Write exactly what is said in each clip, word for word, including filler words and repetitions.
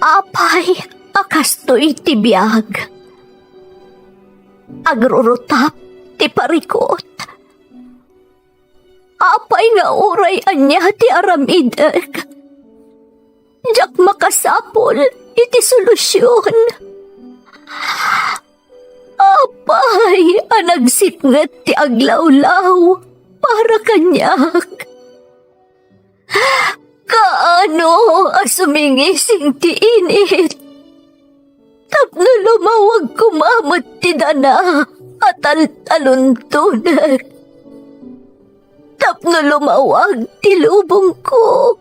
Apay a kastoy ti biag, agrurutap ti parikut. Apay nga uray ania ti aramidek, diak makasapul iti solusion. Apay a nagsipnget ti aglawlaw para kaniak. Kaano a sumingising ti init tapno lumawag koma met ti dana a taltaluntonek, tapno lumawag ti lubongko.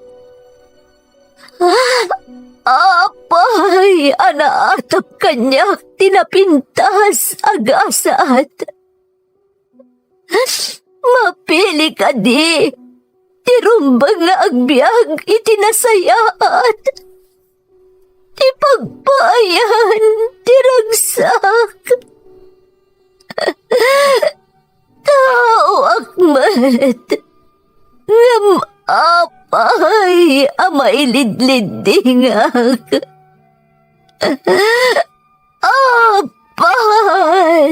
Apay a naatap kaniak ti napintas a gasat. Mapili kadi ti rumbeng nga agbiag iti nasayaat, ti pagpaayan ti ragsak. Taoak met, ngem apay a mailidliddingak. Apay!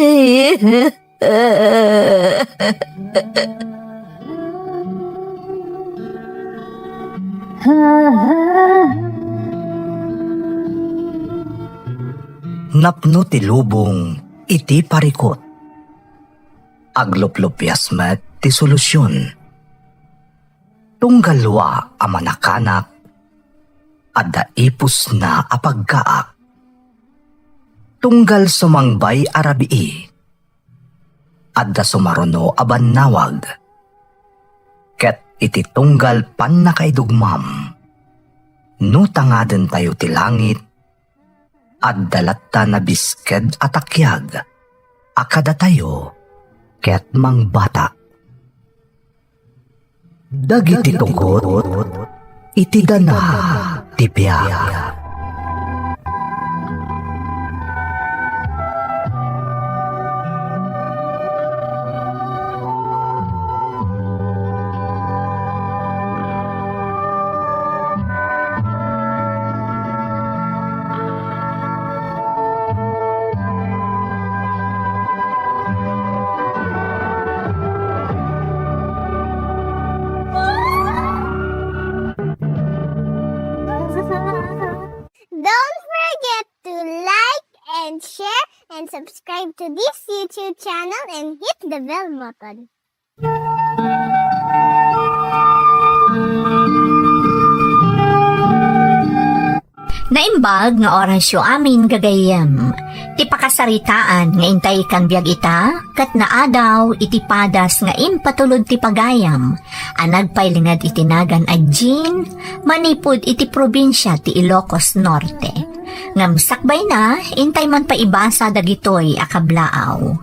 Napno ti lubong iti parikut. Agluplupias met ti solusion. Tunggal wa a manakanak, adda ipusna a paggaak. Tunggal sumangbay a rabii, adda sumaruno a bannawag. Ket iti tunggal pannakaidugmam, no tangadentayo ti langit, adda latta nabisked a takiag a kadatayo ket mangbatak. Dagiti tugot iti dana ti biag. Don't forget to like and share and subscribe to this YouTube channel and hit the bell button. Naimbag nga orasyo amin gagayyem. Ti pakasaritaan nga intay kan biag ita, ket naadaw iti padas nga impatulod ti pagayam a nagpailinged iti nagan a Jean, manipud iti probinsia ti Ilocos Norte. Ngem sakbayna, intay man paibasa dagitoy a kablaaw.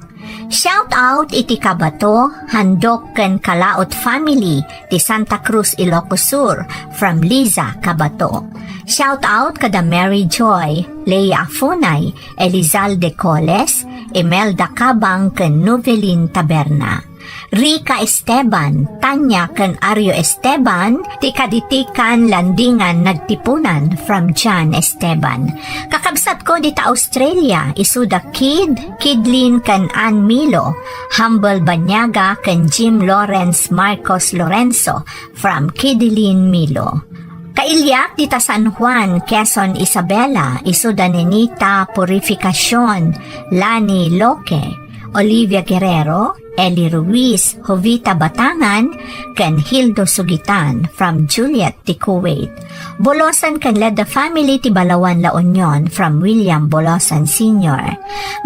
Shout out iti Kabato, Handok ken Kalaot family ti Santa Cruz, Ilocos Sur, from Liza Kabato. Shout out kada Mary Joy, Lea Afunay, Elizalde Coles, Imelda Cabang ken Novelin Taberna. Rica Esteban, Tanya ken Ario Esteban, ti kaditikan Landingan Nagtipunan from John Esteban. Kakabsatko dita Australia, isuda Kid, Kidlin ken Ann Milo, Humble Banyaga ken Jim Lawrence Marcos Lorenzo from Kidilin Milo. Kailiak dita San Juan, Quezon, Isabela, isuda Nenita Purificacion, Lani Loque, Olivia Guerrero, Eli Ruiz, Jovita Batangan, ken Hildo Sugitan from Juliet ti Kuwait. Bolosan ken Ledda family ti Balawan, La Union from William Bolosan Senior.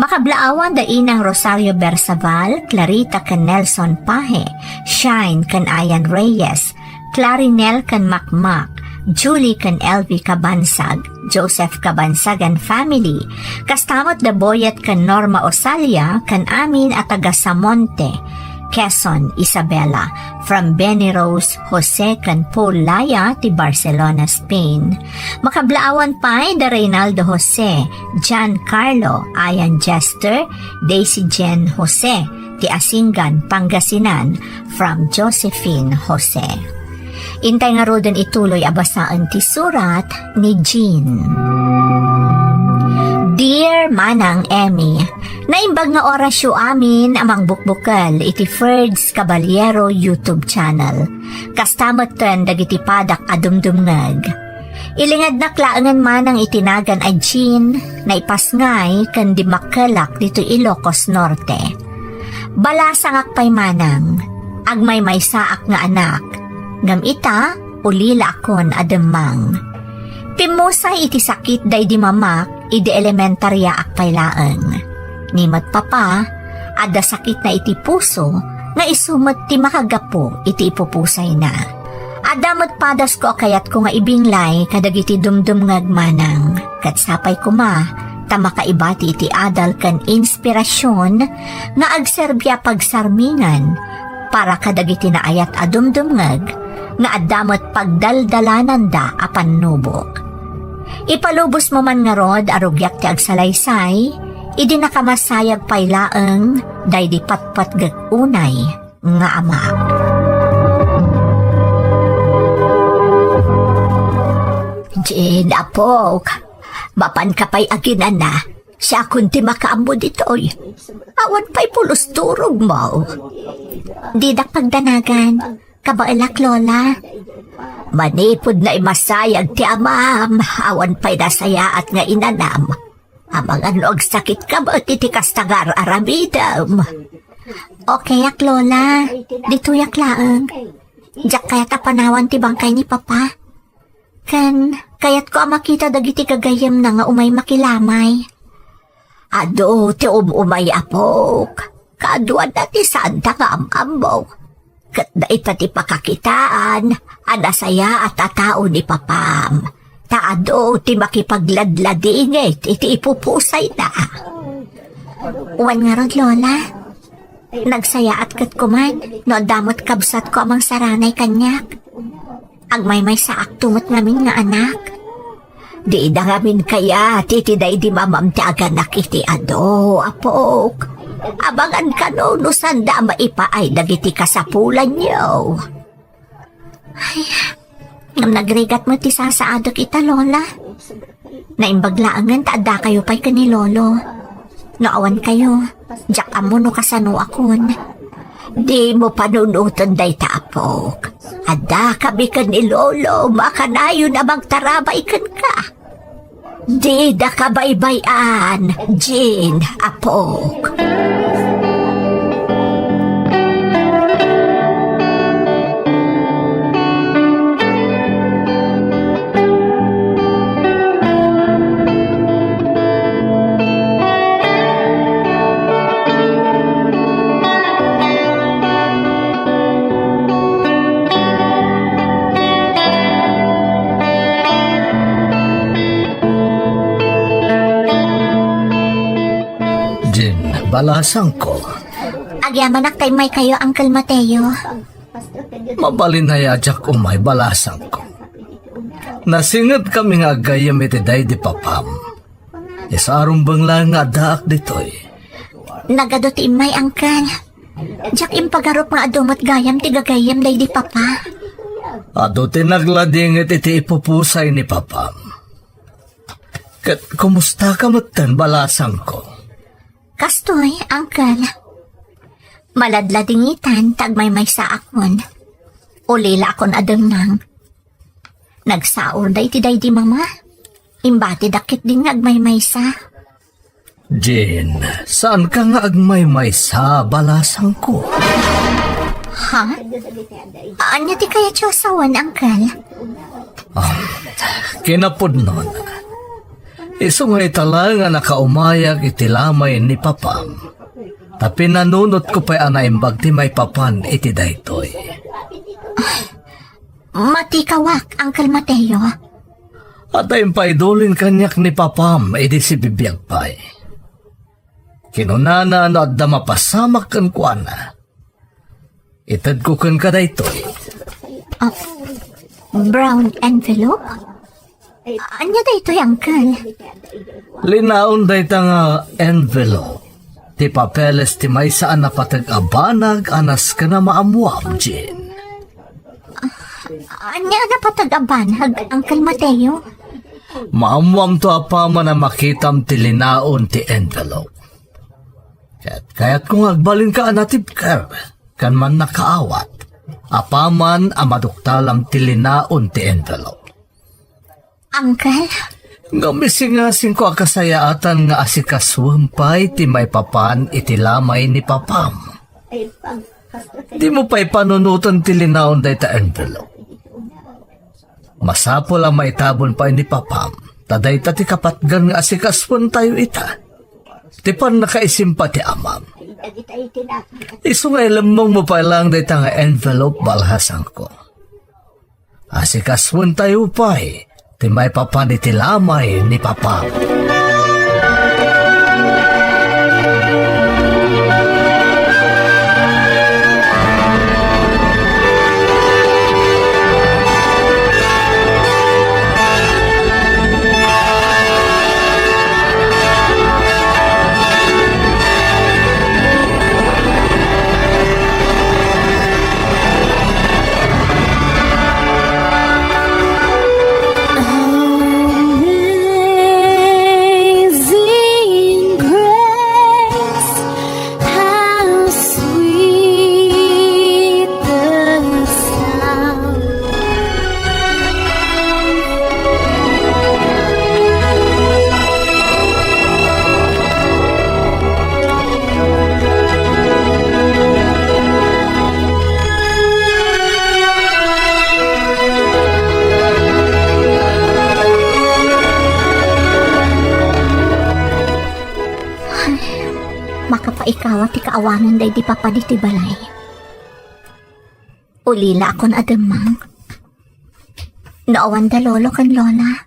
Makablaawan da Inang Rosario Bersaval, Clarita ken Nelson Paje, Shine ken Ayan Reyes, Clarinel ken Makmak, Julie ken Elvi Kabansag, Joseph Kabansag and family, kasta met da Boyet ken Norma Osalia ken amin a taga Samonte, Quezon, Isabela, from Benny Rose Jose ken Paul Laya ti Barcelona, Spain. Makablaawan pay da Reynaldo Jose, John Carlo, Ayan Jester, Daisy Jane Jose, ti Asingan, Pangasinan, from Josephine Jose. Intay ngaruden ituloy a basaen ti surat ni Jean. Dear Manang Emmy, naimbag nga orasyo amin a mangbukbukel iti Ferds Caballero YouTube channel. Kasta metten dagiti padak a dumdumngeg. Ilingednak laengen manang iti nagan a Jean, naipasngay ken dimmakkelak ditoy Ilocos Norte. Balasangak pay manang, agmaymaysaak nga anak, ngem ita, ulilaakon a demmang. Pimmusay iti sakit daydi mamak idi elementariaak pay laeng. Ni met papa, adda sakitna iti puso nga isu met ti makagapu iti ipupusayna. Adda met padasko a kayatko nga ibinglay kadagiti dumdumngeg manang, ket sapay koma ta makaibati iti adal ken inspirasion nga agserbi a pagsarmingan para kadagiti naayat a dumdumngeg nga adda met pagdaldalananda a pannubok. Ipalubosmo man ngarud a rugiak ti agsalaysay idi nakamasayag pay laeng daydi patpatgek unay nga ama. Jean, apok, mapanka pay aginana. Siakon ti makaammo ditoy. Awan pay pulos turogmo. Didak pagdanagan. Kabaelak, Lola. Manipud naimasayag ti amam, awan pay nasayaat nga inanam. Amangan no agsakitka met iti kasta nga ar-aramidem. Okayak, Lola. Ditoyak laeng. Diak kayat a panawan ti bangkay ni Papa. Ken, kayatko a makita dagiti gagayyemna nga umay makilamay. Adu ti um-umay, apok. Kaduana ti saanta nga am-ammo. Ket dayta ti pakakitaan a nasayaat a tao ni Papam. Ta adu ti makipagladladingit iti ipupusayna. Wen ngarud, Lola. Nagsayaat ket kuman no adda met kabsatko a mangsaranay kaniak. Agmaymaysaakto met ngamin nga anak. Dida ngamin kayat iti daydi mamam ti aganak iti adu, apok. Abangan kano no sanda a maipaay dagiti kasapulanyo. Ay, ngem nagrigat met ti sasaadek ita, Lola. Naimbag laengen ta addakayo pay ken ni Lolo. No awan kayo, diak ammo no kasanoakon. Dimo panunoten dayta, apok. Addakami ken ni Lolo, makanayon a mangtarabay kenka. Dida kabaybay-an, Jean, apok. Jean, balasangko. Agyamanak ta immaykayo, Uncle Mateo. Mabalin aya a diak umay, balasangko. Nasingedkami nga aggayyem iti daydi papam. Isarumbeng laeng nga addaak ditoy. Nagadu ti immay, Uncle. Diak impagarup nga adu met gayam ti gagayyem daydi papa. Adu ti nagladingit iti ipupusay ni papam. Ket kumusta ka metten, balasangko? Kastoy, Uncle. Maladladingitan ta agmaymaysaakon. Ulilaakon a demmang. Nagsaor daydi daydi mama. Imbatidak ketdin nga agmaymaysa. Jean, saanka nga agmaymaysa, balasangko? Ha? Ania ti kayatyo a sawen, Uncle? Ah, kinapudnon. Isu nga ita laeng a nakaumayak iti lamay ni papam. Ta pinanunotko pay a naimbag ti maipapan iti daytoy. Matikawak, Uncle Mateo. Adda impaidulin kaniak ni papam idi sibibiag pay. Kinunana no adda mapasamak kenkuana. Itedko kenka daytoy. Ah, brown envelope? Ania daytoy, Uncle? Linaon dayta nga envelope ti papeles ti maysa a napateg a banag a nasken a maammoam, Jean. Ania a napatag a banag, Uncle Mateo? Maammoamto apaman a makitam ti linaon ti envelope. Ket kayatko nga agbalinka a natibker ken mannakaawat apaman a maduktalam ti linaon ti envelope. Uncle? Ngem isingasingko a kasayaatan nga asikasuem pay ti maipapan iti lamay ni papam. Dimo pay panunoten ti linaon dayta envelope. Masapul a maitabon pay ni papam, ta dayta ti kapatgan nga asikasoentayo ita. Ti pannakaisimpa ti amam. Isu nga ilemmongmo pay laeng dayta nga envelope, balhasangko. Asikasoentayo pay ti maipapan iti lamay ni Papa. Amazing grace, how sweet the sound. Ay, makapaikawa ti kaawanan daydi papa ditoy balay. Ulila akon a demmang. No awan da lolo ken lola,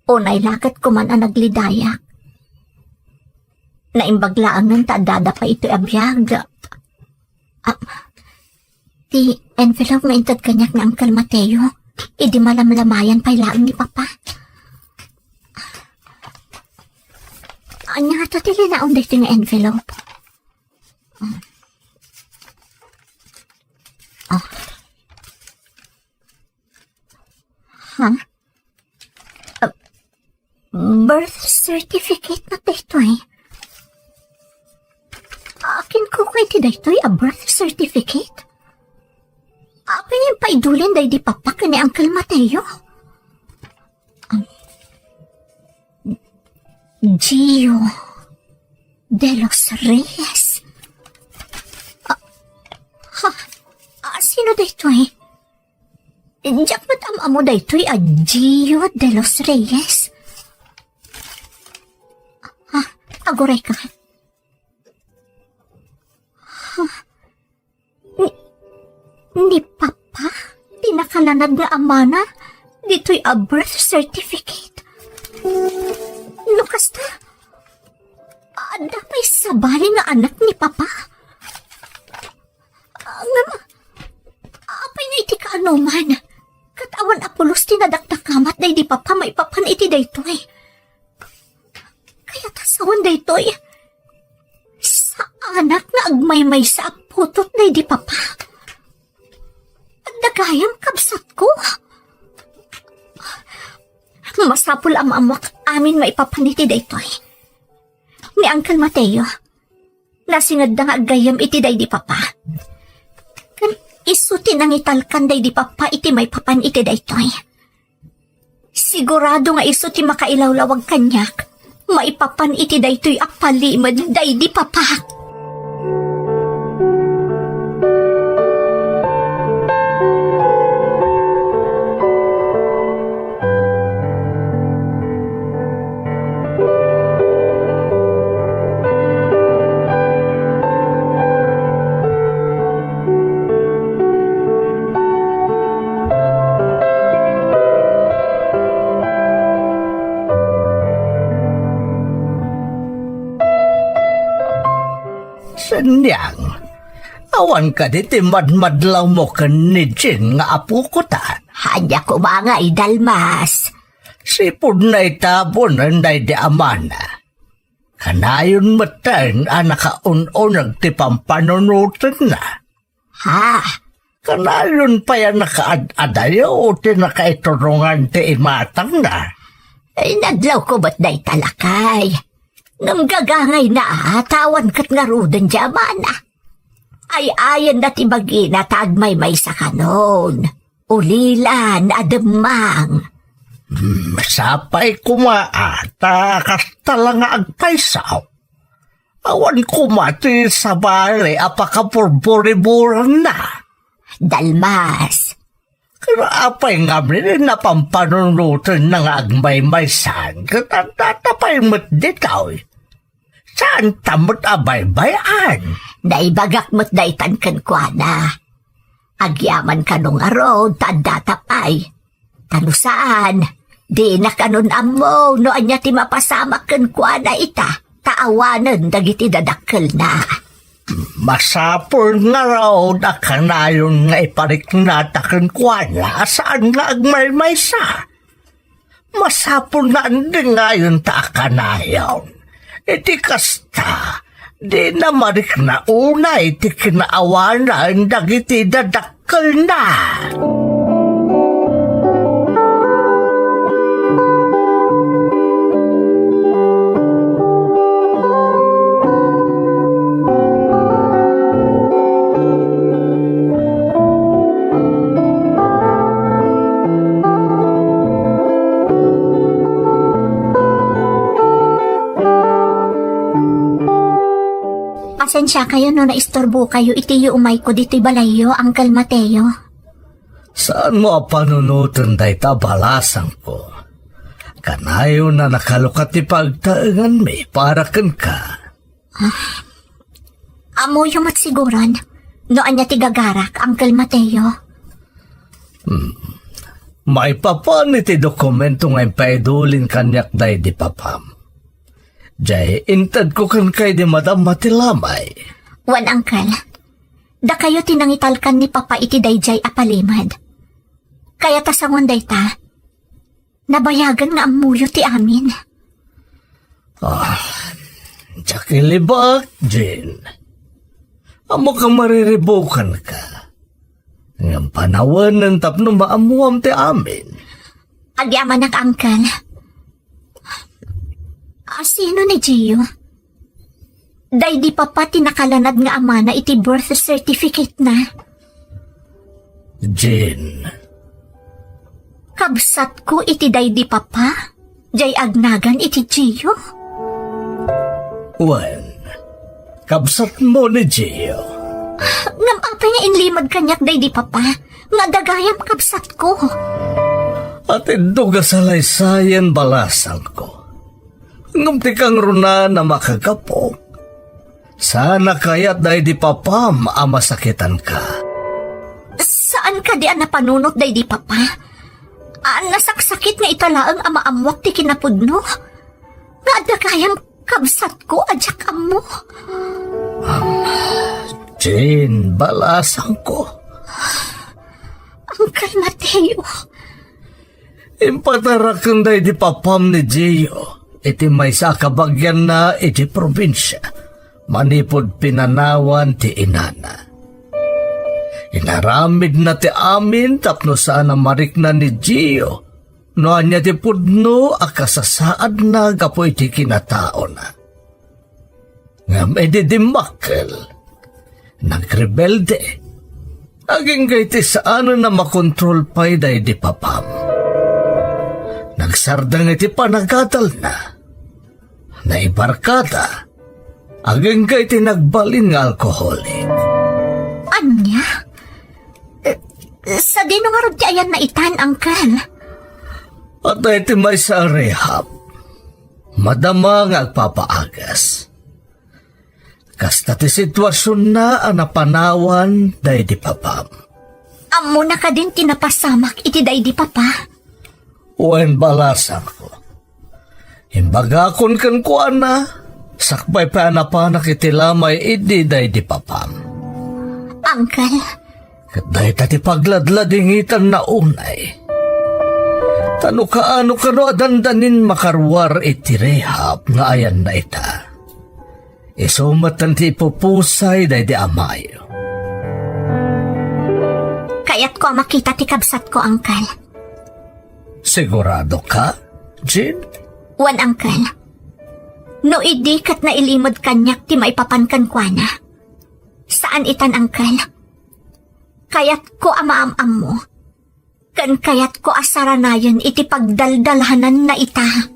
unay la ket kuman a naglidayak. Naimbag laengen ta addada pay itoy a biag. Ah, ti envelope nga inted kaniak ni Uncle Mateo, idi malamlamayan pay laeng ni Papa. Ania ngata ti linaon daytoy nga envelope? Ah. Ha? Ah, birth certificate na daytoy. Akin ko kay ti daytoy a birth certificate? Apay nga impaidulin daydi papa ken ni Uncle Mateo? Ah, Gio de los Reyes. Ah, ha? Ah, sino daytoy? Diak met am-ammo daytoy a Gio de los Reyes. Ah, aguray ka. Ah, ni, ni Papa, ti nakalanad nga amana, ditoy a birth certificate. No kasta, adda pay sabali nga anak ni Papa. Ngem, apay nga iti kaanoman, ket awan a pulos ti nadakdakamat daydi papa maipapan iti daytoy. Kayat a sawen daytoy, saanak nga agmaymaysa a putot daydi papa. Adda gayam kabsatko. Masapul a maammoak amin maipapan iti daytoy. Ni Uncle Mateo, nasingedda nga aggayyem iti daydi papa. Ngem isu ti nangitalkan daydi papa iti maipapan iti daytoy. Sigurado nga isu ti makailawlawag kaniak maipapan iti daytoy a palimed daydi papa. Seniang, awan kadi ti madmadlawmo ken ni Jean nga apoko ta? Ania koma nga idalmas? Sipud naitabonen daydi amana. Kanayon metten a nakaun-uneg ti pampanunotenna. Ha? Kanayon pay a nakaad-adayo ti nakaiturungan ti imatangna. Ay, nadlawko met dayta, lakay. Ngem gagangayna a ta awan ket ngaruden ti amana. Ay-ayenna ti bagina ta agmaymaysa kanon. Ulilan a demmang. Hmm, sapay koma a ta kasta la nga agpayso. Awan koma ti sabali a pakaburburiburanna. Dalmas. Ket apay ngamin a pampanunotenna nga agmaymaysan ket addata pay met ditoy? Saanta met a baybay-an. Naibagak met daytan kenkuana. Agyaman kano ngarud ta addata pay. Ta no saan, dina kanon ammo no ania ti mapasamak kenkuana ita, ta awanen dagiti dadakkelna. Masapul ngarud a kanayon nga ipariknata kenkuana a saan nga agmaymaysa. Masapul nga andengayonta a kanayon. Iti kasta, dina marikna unay ti kinaawanan dagiti dadakkelna. Pasensiakayo no naisturbokayo iti yuumayko ditoy balayyo, Uncle Mateo. Saanmo a panunoten dayta, balasangko. Kanayon a nakalukat ti pagtaenganmi para kenka. Ammoyo met siguron no ania ti gagarak, Uncle Mateo. Hmm. Maipapan iti dokumento nga impaidulin kaniak daydi papam. Jay, intedko kenka idi madamma ti lamay. Wen, Uncle, dakayo ti nangitalkan ni Papa iti dayjay a palimed. Kayat a sanguan dayta, nabayagan nga ammoyo ti amin. Ah, diak ilibak, Jane. Ammok a mariribukanka. Ngem panawenen tapno maammuam ti amin. Agyamanak, Uncle. A, sino ni Gio? Daydi Papa ti nakalanad nga amana iti birth certificate na. Jean. Kabsatko iti daydi Papa, jay agnagan iti Gio. Wen, kabsatmo ni Gio. Ngem apay nga inlimad kaniak daydi Papa, nga adda gayam kabsatko? Atiddog a salaysayen, balasangko. Ngem ti kangruna a makagapok, saan a kayat daydi papam a masakitanka. Saan kadi a napanunot daydi papa? A, nasaksakit nga ita laeng a maammuak ti kinapudno? Nga adda gayam kabsatko a diak ammo? Am, Jean, balasangko. Uncle Mateo. Impataraken daydi papam ni Gio iti maysa a kabagianna iti probinsia manipud pinanawan ti inana. Inaramidna ti amin tapno saan a marikna ni Gio no ania ti pudno a kasasaadna gapu iti kinataona. Ngem idi dimmakkel, nagrebelde, agingga iti saanen a makontrol pay daydi papam. Nagsardeng iti panagadalna. Naibarkada, agingga iti nagbalin nga alkoholik. Ania? Eh, sadino ngarud ti ayanna itan, Uncle? Adda iti maysa a rehab. Madama nga agpapaagas. Kasta ti situasionna a napanawan daydi papam. Ammona kadin ti napasamak iti daydi papa? Wen, balasangko. Imbagakon kenkuana, sakbay pay a napanak iti lamay idi daydi papam. Uncle, Ket dayta ti pagladladingitanna unay. Ta no kaano kano a dandanin makaruar iti rehab nga ayanna ita, isu met ti ipupusay daydi amayo. Kayatko a makita ti kabsatko, Uncle. Sigurado ka, Jean? Wen, Uncle. No idi ket nailimed kaniak ti maipapan kenkuana. Saan itan, Uncle. Kayatko a maam-ammo. Ken kayatko a saranayen iti pagdaldalhananna ita.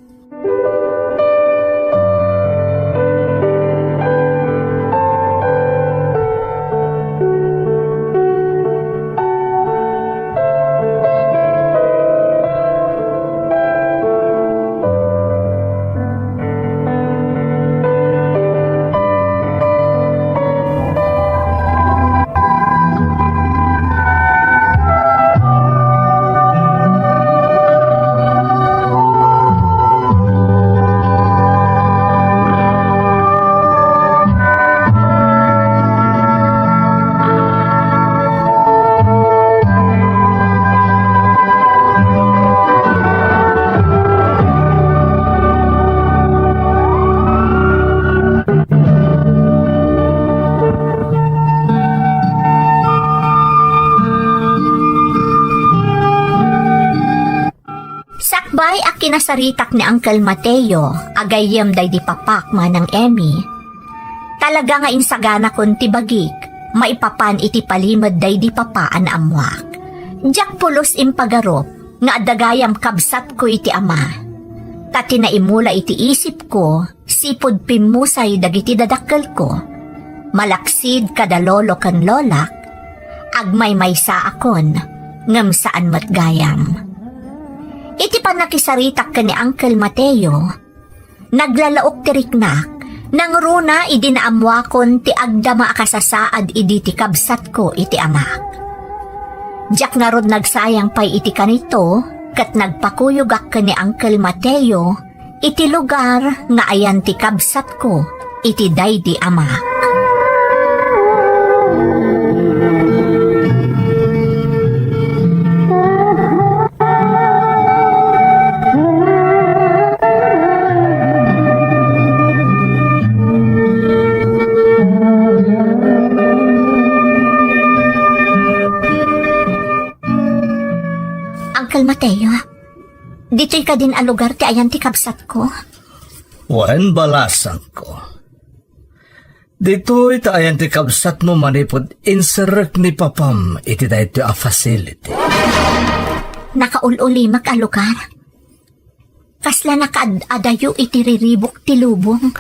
Sakbay a kinasaritak ni Uncle Mateo a gayyem daydi papak, Manang Emmy, talaga nga insaganakon ti bagik maipapan iti palimed daydi papa a naammuak. Diak pulos impagarup nga adda gayam kabsatko iti ama. Ta ti naimula iti isipko, sipud pimmusay dagiti dadakkelko, malaksid kada lolo ken lolak, agmaymaysaakon, ngem saan met gayam. Iti pannakisaritak ken ni Uncle Mateo, naglalaok ti riknak, nangruna idi naammuakon ti agdama a kasasaad idi ti kabsatko iti amak. Diak ngarud nagsayang pay iti kanito, ket nagpakuyogak ken ni Uncle Mateo iti lugar nga ayan ti kabsatko iti daydi amak. Uncle Mateo, ditoy kadin a lugar ti ayan ti kabsatko? Wen, balasangko. Ditoy ta ayan ti kabsatmo manipud inserrek ni papam iti daytoy a facility. Nakaul-ulimek a lugar. Kasla nakaad-adayo iti riribuk ti lubong.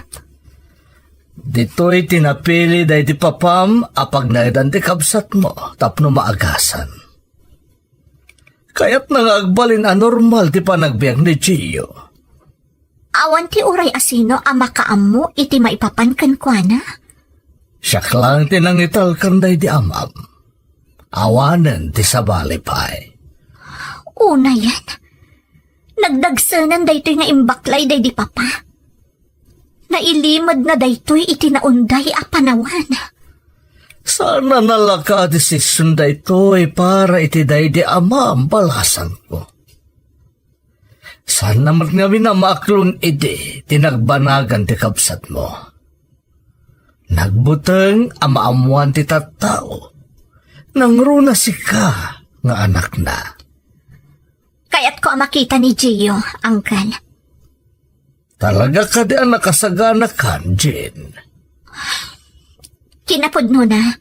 Ditoy ti napili daydi papam a pagnaedan ti kabsatmo tapno maagasan. Kayatna nga agbalin a normal ti panagbiag ni Gio. Awan ti uray a sino a makaammo iti maipapan kenkuana. Siak laeng ti nangitalkan daydi amam. Awanen ti sabali pay. Unayen, nagdagsenan daytoy nga imbaklay daydi papa. Nailimedna daytoy iti naunday a panawan. Saan a nalaka a desision daytoy para iti daydi amam, balasangko. Saanna met ngamin a maaklon idi ti nagbanagan ti kabsatmo. Nagbuteng a maammoan ti tattao. Nangruna sika nga anakna. Kayatko a makita ni Gio, Uncle. Talaga kadi a nakasaganakan, Jean? Kinapudnona,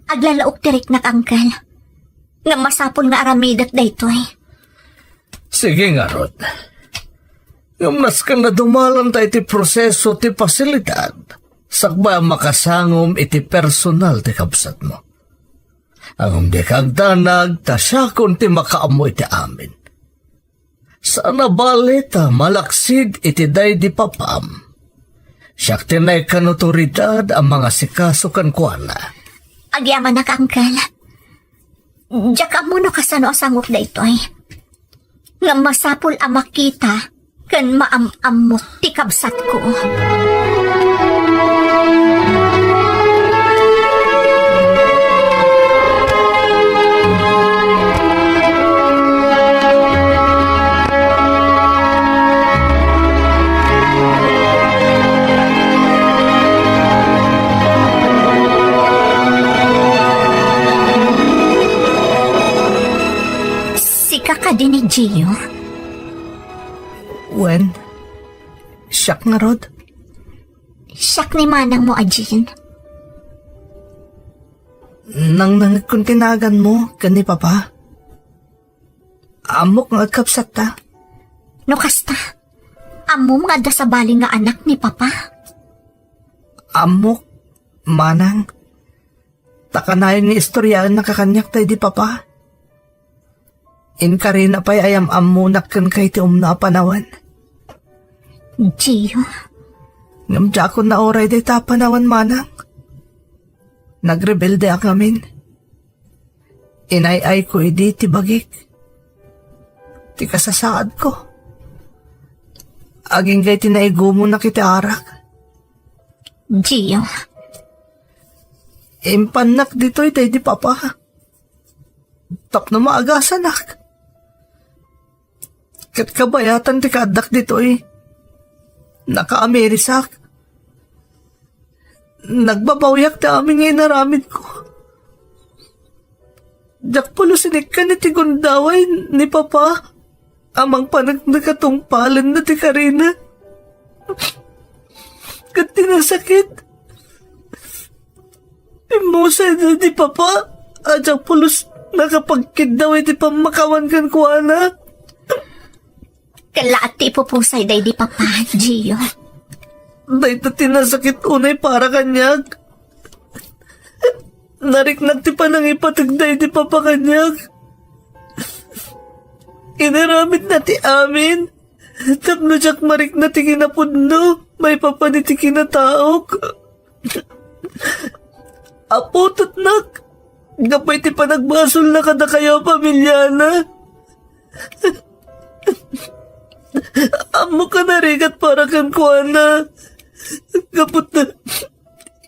aglalaok ti riknak, Uncle. Ngem masapul nga aramidek daytoy. Sige ngarud. Ngem nasken a dumalanta iti proseso ti pasilidad, sakbay a makasangom iti personal ti kabsatmo. Ngem dika agdanag, ta siakon ti makaammo iti amin. Saan a bale ta malaksid iti daydi papam. Siak ti naikkan otoridad a mangasikaso kenkuana. Agyamanak, Uncle. Diak ammo no kasano a sangok daytoy. Ngem masapul a makita ken maam-ammo ti kabsatko. Ammomka kadi ni Gio? Wen, siak ngarud. Siak ni manangmo a Jean. Nangnangegkon ti naganmo ken ni Papa. Ammok nga agkabsatta. No kasta, ammom nga adda sabali nga anak ni Papa? Ammok, manang. Ta kanayon nga istoriaennaka kaniak daydi Papa. Inkarina pay a yam-ammonak kenka iti umno a panawen. Gio. Ngem diakon nauray dayta a panawen, manang. Nagrebeldeak ngamin. Inay-ayko idi ti bagik, ti kasasaadko, agingga iti naigumonak iti arak. Gio. Impannak ditoy daydi Papa tapno maagasanak. Ket kabayatan ti kaaddak ditoy, nakaamirisak. Nagbabawiak ti amin nga inaramidko. Diak pulos inikkan iti gundaway ni Papa a mangpaneknek a tungpalenna ti karina. Ket ti nasakit, pimmusay daydi Papa a diak pulos nakapagkiddaw iti pammakawan kenkuana. Kalaat ti ipupusay daydi Papa, Gio. Dayta ti nasakit unay para kaniak. Nariknak ti panangipateg daydi Papa kaniak. Inaramidna ti amin tapno diak marikna ti kinapudno maipapan iti kinataok. Aputotnak gapu iti panagbasolna kadakayo a pamiliana. Ammok a narigat para kenkuana. Gapu ta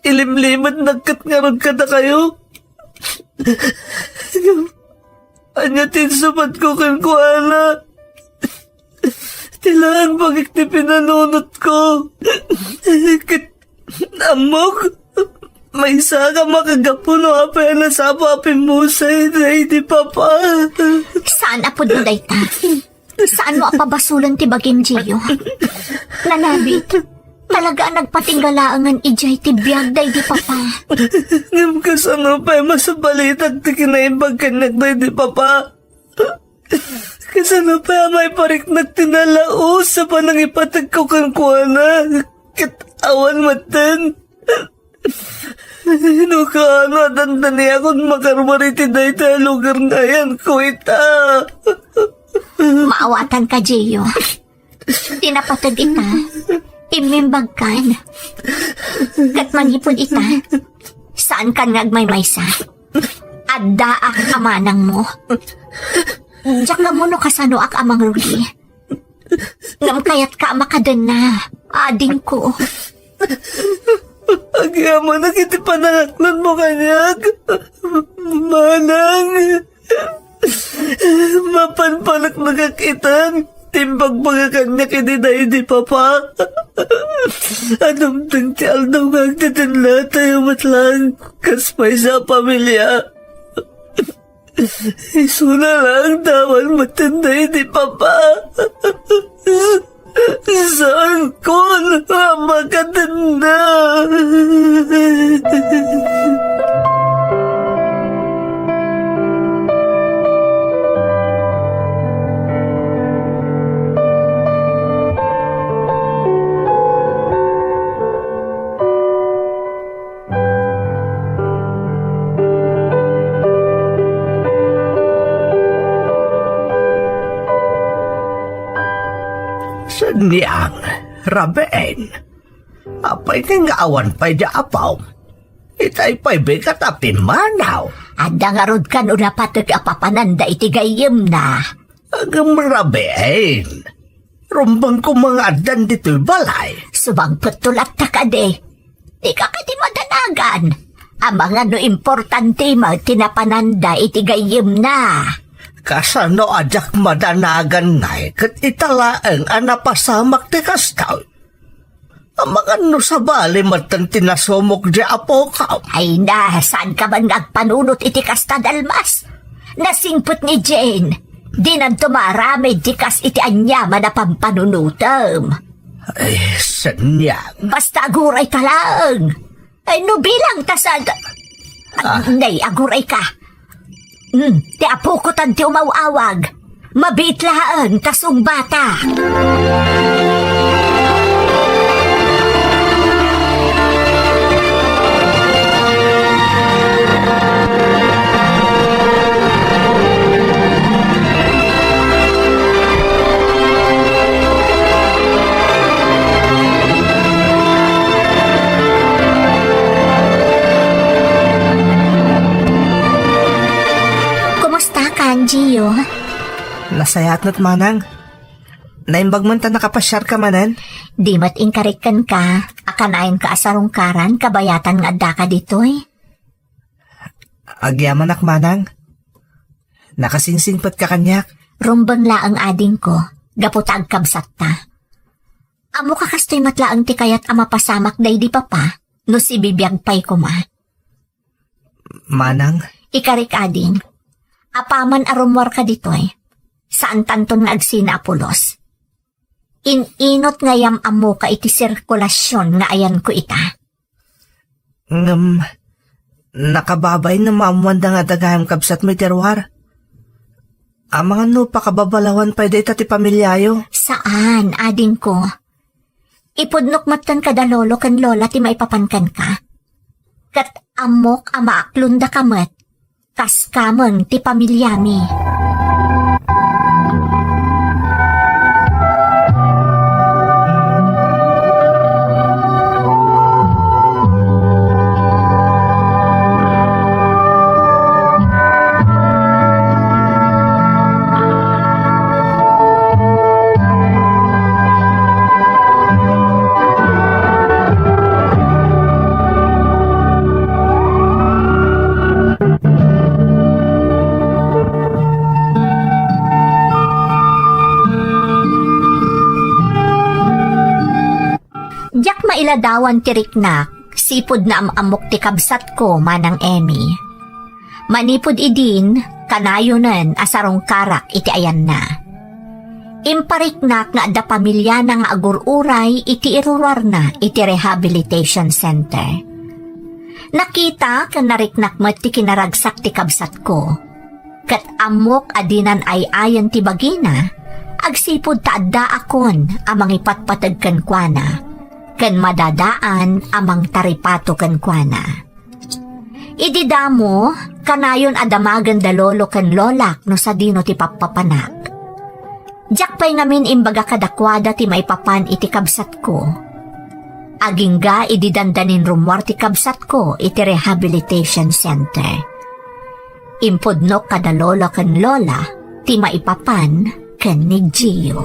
ilimlimetnak ket ngarud kadakayo. Ania ti insupatko kenkuana? Ti laeng bagik ti pinanunotko. Ket ammok, maysa a makagapu no apay a nasapa a pimmusay daydi Papa. Saan a pudno dayta. Saan mo a pabasolen ti bagim, Gio. Nanabit. Talaga a nagpatingga laengen idiay ti biag daydi Papa. Ngem kasano pay masabalitak ti kinaimbag kaniak daydi Papa? Kasano pay a maipariknak ti nalaus a panangipategko kenkuana? Ket awan metten. No kaano a dandaniakon makarwar iti dayta a lugar nga ayanko ita? Maawatanka, Gio. Ti napateg ita, immimbagkan. Ket manipud ita, saankan nga agmaymaysa. Addaak a manangmo. Diak ammo no kasanoak a mangrugi. Ngem kayatka a makadenna, adingko. Agyamanak iti panangaknanmo kaniak, manang. Mapan paneknekak itan ti imbagbaga kaniak idi daydi Papa. Adumteng ti aldaw nga agdedennatayo met laeng kas maysa a pamilia. Isuna laeng ta awan metten daydi Papa. Saankon a makadenna. Seniang, Rabiin, apay nga awan pay di apom? Itay pay bigat a pimmanaw. Adda ngarud kano napateg a papananda iti gayyemna. Ngem Rabiin, rumbeng koma nga addan ditoy balay. Sumangpet to latta kadi. Dika kadi madanagan. Amangan no importante met ti napananda iti gayyemna. Kasano a diak madanagan ngay ket ita laeng a napasamak ti kasta? Amangan no sabali metten ti nasumok di apokam. Ay na, saanka man nga agpanunot iti kasta, Dalmas? Nasingpet ni Jane. Dinanto maaramid ti kas iti aniaman a pampanunotem. Ay, saniang. Basta agurayta laeng. Ay, no bilang ta sad-, Ah. Nay, agurayka. Hmm, ti apoko tan ti umaw-awag. Mabiit laeng ta sungbata. Kumusta ka, Gio? Nasayaat met, manang. Naimbag man ta nakapasiarka manen? Di met inkarik kenka a kanayon ka a sarungkaran kabayatan nga addaka ditoy? Agyamanak, manang. Nakasinsinpetka kaniak. Rumbeng laeng, adingko, gapu ta agkabsatta. Ammoka kastoy met laeng ti kayat a mapasamak daydi papa no sibibiag pay koma. Manang? Ikarik, ading. Apaman a rummuarka ditoy, saantanton nga agsina a pulos. In-inot nga yam-ammoka iti sirkulasion nga ayanko ita. Ngem, nakababain no maammoanda nga adda gayam kabsatmo iti ruar. Amangan no pakababalawan pay dayta ti pamiliayo. Saan, adingko. Ipudnok metten kada lolo ken lola ti maipapan kenka. Ket ammok a maaklondaka met. Kaskamen ti pamiliami. Diak mailadawan ti riknak, sipud naam-ammok ti kabsatko, Manang Emmy. Manipud idin, kanayonen a sarungkarak iti ayanna. Impariknak nga adda pamiliana nga agur-uray iti iruruarna iti rehabilitation center. Nakita ken nariknak met ti kinaragsak ti kabsatko. Ket ammok a dinan ay-ayen ti bagina, agsipud ta addaakon a mangipatpateg kenkuana, ken madadaan a mangtaripato kenkuana. Idi damo, kanayon a damagen da lolo ken lolak no sadino ti pappapanak. Diak pay ngamin imbaga kadakuada ti maipapan iti kabsatko. Agingga idi dandanin rummuar ti kabsatko iti rehabilitation center. Impudnok kada lolo ken lola ti maipapan ken ni Gio.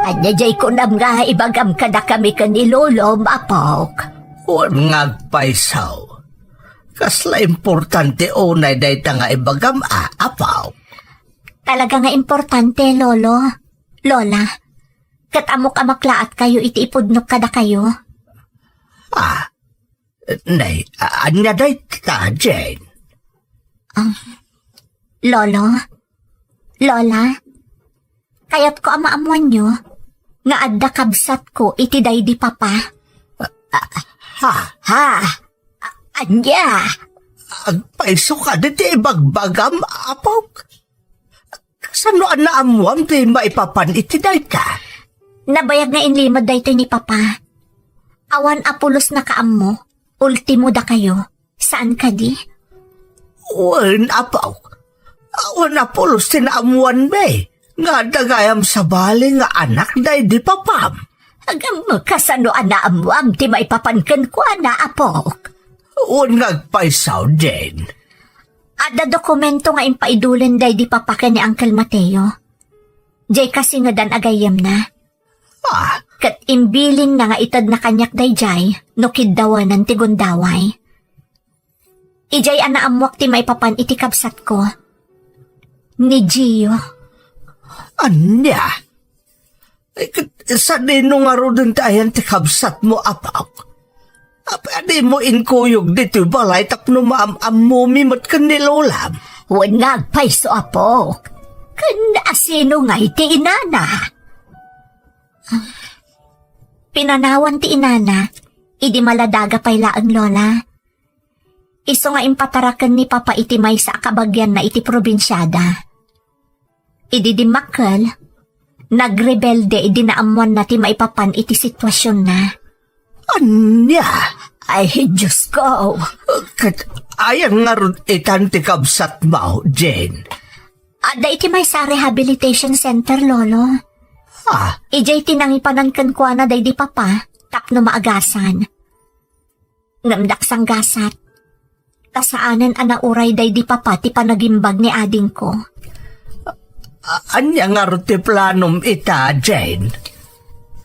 Ania diay kunam nga ibagam kadakami ken ni Lolom, apok? Wen nga agpayso. Kasla importante unay dayta nga ibagam, a, apok? Talaga nga importante, Lolo, Lola. Ket ammok a maklaatkayo iti ipudnok kadakayo. Ah, nay, a-, ania dayta, Jane? Ah, Lolo, Lola, kayatko a maammoanyo nga adda kabsatko iti daydi papa. Ah, ha? Ha? A-, ania? Agpayso kadi ti ibagbagam, apok? Kasano a naammoam ti maipapan iti dayta? Nabayag nga inlimed daytoy ni papa. Awan a pulos nakaammo, ultimo dakayo. Saan kadi? Wen, apok. Awan a pulos ti naammoanmi nga adda gayam sabali nga anak daydi papam. Ngem kasano a naammoam ti maipapan kenkuana, apok? Wen nga agpayso, Jane. Adda dokumento nga impaidulen daydi papa ken ni Uncle Mateo. Diay kasingedan a gayyemna. Ah. Ket imbilinna nga itedna kaniak daydiay no kiddawanan ti gundaway. Idiay a naammuak ti maipapan iti kabsatko. Ni Gio. Ania? Ay, ket sadino ngaruden ti ayan ti kabsatmo, apok? Apay a dimo inkuyog ditoy balay tapno maam-ammomi met ken ni lolam? Wen nga agpayso, apok. Ken asino ngay ti inana? Pinanawan ti inana, idi maladaga pay laeng, Lola. Isu nga impataraken ni Papa iti maysa a kabagianna iti probinsiada. Idi dimmakkel, nagrebelde idi naammoanna ti maipapan iti situasionna. Ania? Ay, Diosko! Ket ayan ngarud itan ti kabsatmo, Jane? Adda iti maysa a rehabilitation center, Lolo. Ah? Idiay ti nangipanan kenkuana daydi Papa tapno maagasan. Ngem daksanggasat, ta saanen a nauray daydi Papa ti panagimbag ni adingko. A-, ania ngarud ti planom ita, Jane?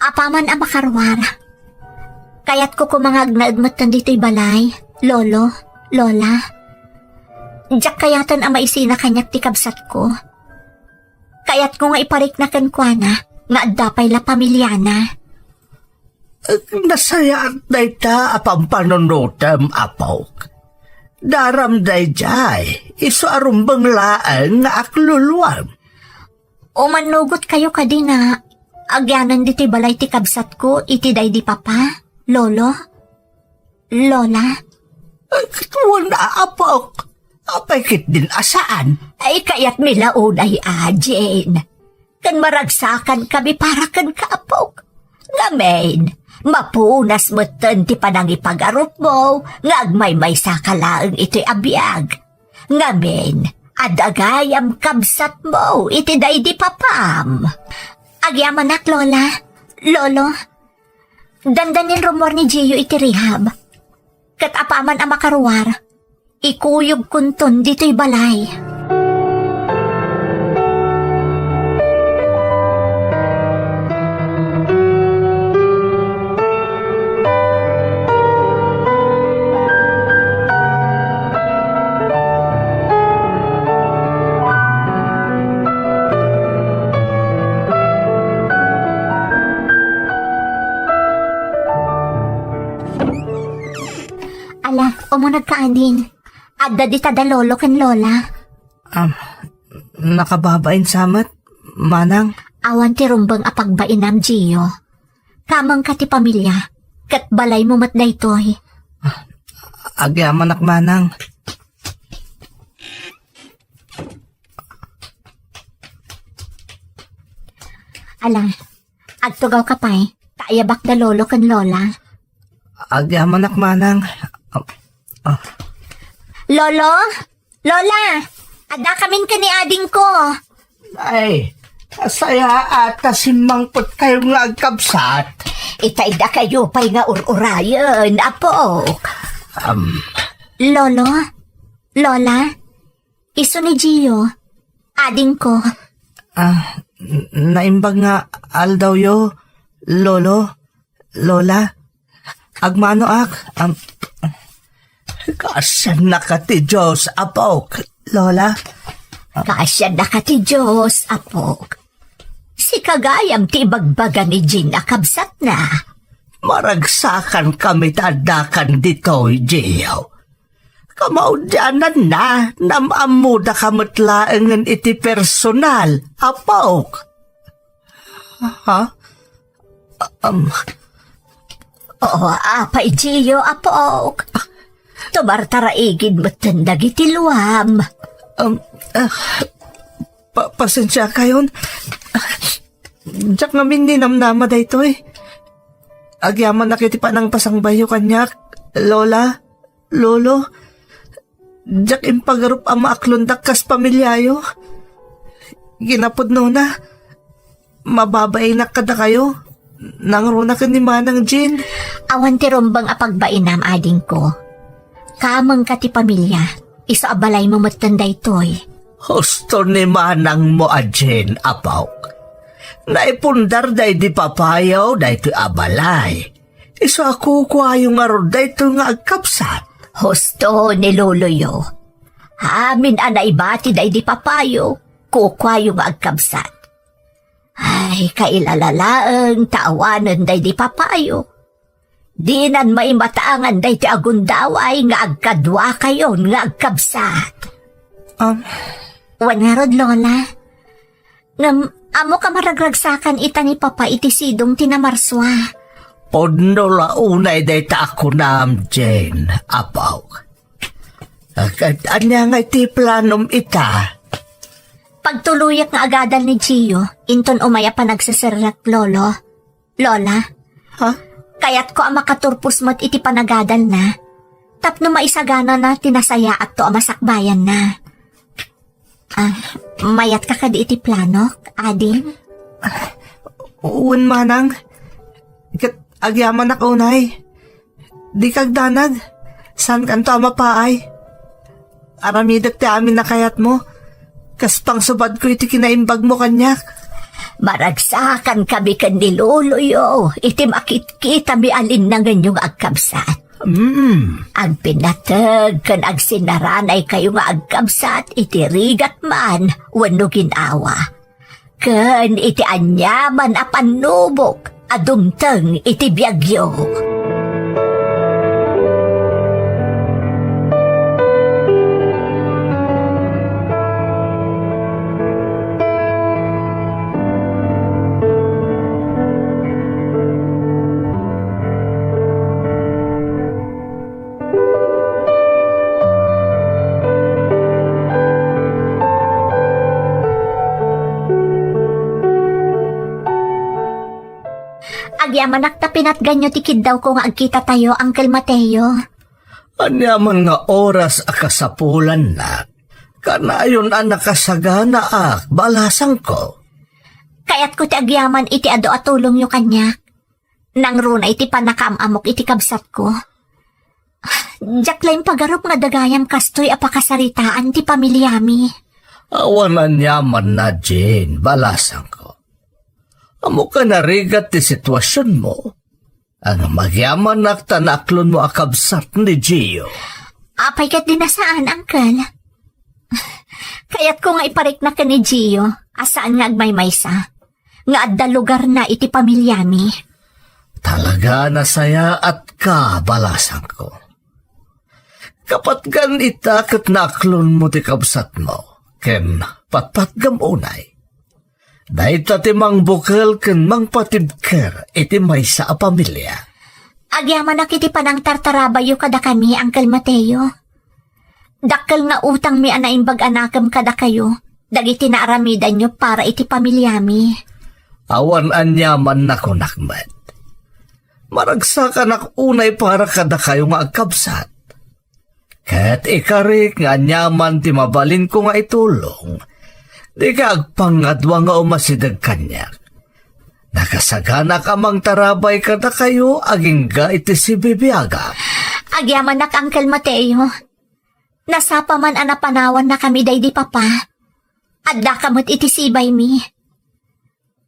Apaman a makaruar, kayatko koma nga agnaed metten ditoy balay, Lolo, Lola. Diak kayaten a maisina kaniak ti kabsatko. Kayatko nga iparikna kenkuana nga adda pay la pamiliana. Nasayaat dayta a pampanunotem, apok. Daram daydiay, isu a rumbeng laeng nga akluluam. Umannugot kayo kadi nga agyanan ditoy balay ti kabsatko iti daydi Papa, Lolo, Lola? Ket wen a, apok. Apay ketdin a saan? Ay, kayatmi la unay a, Jane. Ken maragsakan kami para kenka, apok. Ngamin, mapunas metten ti panangipagarupmo nga agmaymaysa ka laeng iti abiag. Ngamin, adda gayam kabsatmo iti daydi papam. Agyamanak, Lola, Lolo. Dandanin rummuar ni Gio iti rehab. Ket apaman a makaruar, ikuyogkonton ditoy balay. Ala, umunegka, ading. Adda dita da lolo ken lola. Am, nakababain sa met, manang? Awan ti rumbeng a pagbainam, Gio. Kamengka ti pamilia, ket balaymo met daytoy. Agyamanak, manang. Ala, agtugawka pay, ta ayabak da lolo ken lola. Agyamanak, manang. Ah, ah. Lolo? Lola! Addakamin ken ni adingko. Ay, sayaat ta simmangpet kayo nga agkabsat. Itay dakayo pay nga ur-urayen, apok. Am. Lolo? Lola? Isu ni Gio, adingko. Ah, n-, naimbag nga aldawyo, lolo, lola. Agmanoak, am, kaasiannaka ti Dios, apok, lola. Kaasiannaka ti Dios, apok. Sika gayam ti ibagbaga ni Jean a kabsatna. Maragsakan kami ta addakan ditoy, Gio. Kamaudiananna, naam-ammodaka met laengen iti personal, apok. Ha? Am, oo, apay, Gio, apok. Tumartaraigid metten dagiti luam. Am, ah, pa-, pasensiakayon. Diak ngamin ninamnama daytoy. Agyamanak iti panangpasangbayo kaniak, Lola. Lolo, diak impagarup a maaklondak kas pamiliayo. Ginapudnona, mababainak kadakayo, nangruna ken ni Manang Jean. Awan ti rumbeng a pagbainam, adingko. Kamengka ti pamilia, isu a balaymo metten daytoy. Husto ni manangmo a Jean, apok. Naipundar daydi papayo daytoy a balay. Isu a kukuayo ngarud daytoy nga agkabsat. Husto ni loloyo. Amin a naibati daydi papayo, kukuayo nga agkabsat. Ay, kailala laeng ta awanen daydi papayo. Dinan maimatangan daydi agundaway nga agkaduakayon nga agkabsat. Um, Wen ngarud, Lola. Ngem, ammok a maragragsakan ita ni Papa iti sidong ti Namarsua. Pudno la unay dayta a kunam, Jane, apo. Ket ania nga iti planom ita? Pagtuloyak nga agadal ni Gio, inton umay a panagseserrek, Lolo. Lola? Ha? Kayatko a makaturpos met iti panagadalna. Tapno maisaganana ti nasayaatto a masakbayanna. Ah, mayatka kadi iti planok, ading? Wen, manang. Ket agyamanak unay. Dika agdanag. Saankanto a mapaay. Aramidek ti amin a kayatmo. Kas pangsubadko iti kinaimbagmo kaniak. Maragsakan kami ken ni loloyo iti makitkitami a linnangenyo nga agkabsat. Mm. Agpinateg ken agsinnaranaykayo nga agkabsat iti rigat man wenno gin-awa, ken iti aniaman a pannubok a dumteng iti biagyo. Agyamanak ta pinatganyo ti kiddawko nga agkitatayo, Uncle Mateo. Aniaman nga oras a kasapulanna, kanayon a nakasaganaak, balasangko. Kayatko ti agyaman iti adu a tulongyo kaniak. Nangruna iti pannakaam-amok iti kabsatko. Diak la impagarup nga adda gayam kastoy a pakasaritaan ti pamiliami. Awan aniamanna, Jane, balasangko. Ammok a narigat ti situasionmo. Ngem agyamanak ta naaklonmo a kabsat ni Gio. Apay ket di na saan, Uncle? Kayatko nga iparikna ken ni Gio a saan nga agmaymaysa, nga adda lugarna iti pamiliami. Talaga nasayaatka, balasangko. Kapatgan ita ket naaklonmo ti kabsatmo, ken patpatgam unay. Dayta ti mangbukel ken mangpatibker iti maysa a pamilia. Agyamanak iti panangtartarabayyo kadakami, Uncle Mateo. Dakkel nga utangmi a naimbag a nakem kadakayo dagiti naaramidanyo para iti pamiliami. Awan aniaman a kunak met. Maragsakanak unay para kadakayo nga agkabsat. Ket ikarik nga aniaman ti mabalinko nga itulong, dika agpangadua nga umasideg kaniak. Nakasaganak a mangtarabay kadakayo agingga iti sibibiagak. Agyamanak, Uncle Mateo. Nasapa man a napanawannakami daydi Papa. Addaka met iti sibaymi.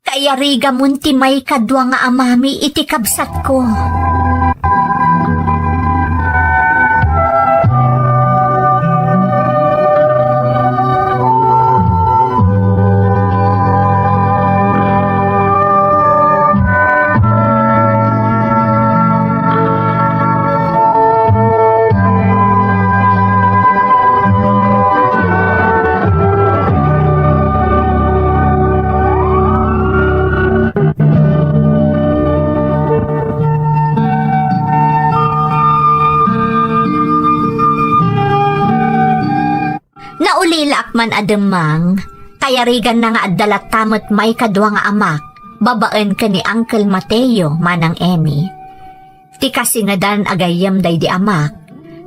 Kayarigamon ti maikadua nga amami iti kabsatko. Naulilaak man a demmang, kayariganna nga adda latta met maikadua nga amak, babaen ken ni Uncle Mateo, Manang Emmy. Ti kasingedan a gayyem daydi amak,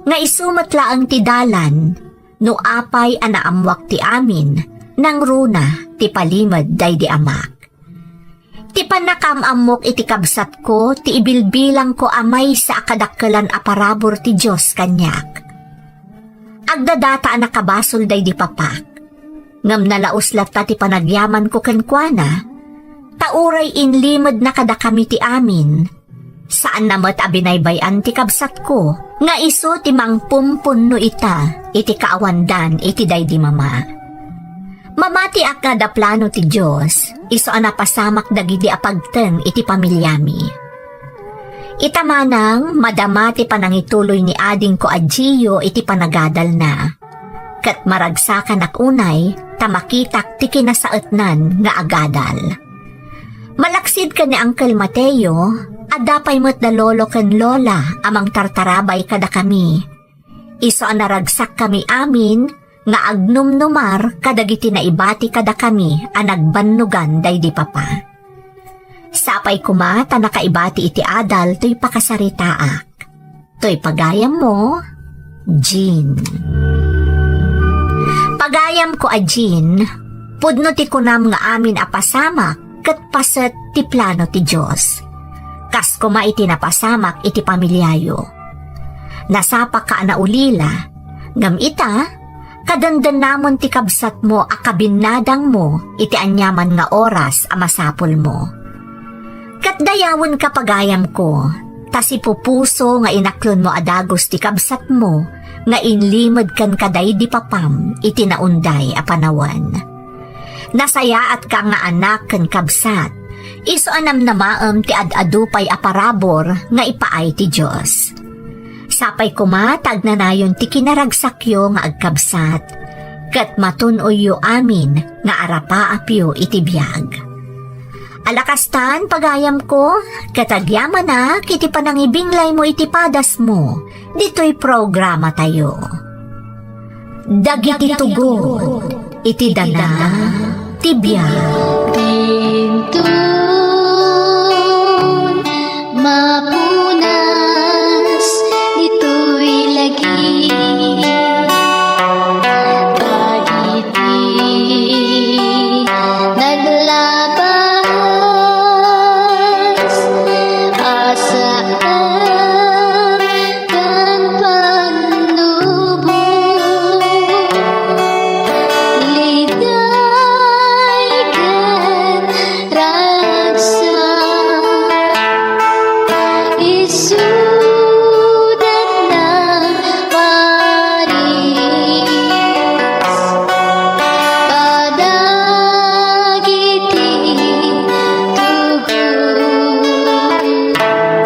nga isu met laeng ti dalan, no apay a naammoak ti amin, nangruna ti palimed daydi amak. Ti pannakaam-ammok iti kabsatko ti ibilbilangko a maysa a kadakkelan a parabur ti Dios kaniak. Agdadata a nakabasol daydi papak, ngem nalaus latta ti panagyamanko kenkuana, ta uray inlimedna kadakami ti amin, Saanna met a binaybay-an ti kabsatko nga isu ti mangpumpunno ita iti kaawandan iti daydi mama. Mamatiak nga adda plano ti Dios, isu a napasamak dagidi a pagteng iti pamiliami. Ita manang, madama ti panangituloy ni adingko a Gio iti panagadalna. Ket maragsakanak unay ta makitak ti kinasaetnan nga agadal. Malaksid ken ni Uncle Mateo, adda pay met da lolo ken lola a mangtartarabay kadakami. Isu a naragsakkami amin nga agnumnumar kadagiti naibati kadakami a nagbannogan daydi papa. Sapay koma ta nakaibati iti adal toy pakasaritaak. Toy pagayammo, Jean. Pagayamko a Jean, pudno ti kunam nga amin a pasamak ket paset ti plano ti Dios. Kas koma iti napasamak iti pamiliayo. Nasapaka a naulila, ngem ita, kadendennamon ti kabsatmo a kabinnadangmo iti aniaman nga oras a masapulmo. Ket dayawenka pagayamko, ta sipupuso nga inaklonmo a dagus ti kabsatmo nga inlimed kenka daydi papam iti naunday a panawen. Nasayaatka nga anak ken kabsat, isu a namnamaem ti ad-adu pay a parabur nga ipaay ti Dios. Sapay koma ta agnanayon ti kinaragsakyo nga agkabsat, ket matun-oyyo amin nga arapaapyo iti biag. Ala kastan, pagayamko, ket agyamanak iti panangibinglaymo iti padasmo ditoy programatayo. Dagiti tugot iti dana ti biag. Dintun mapunas ditoy lagi. Dagiti naglabas a saan ken pannubo, liday ken ragsak, isuda ti paris kadagiti tugot iti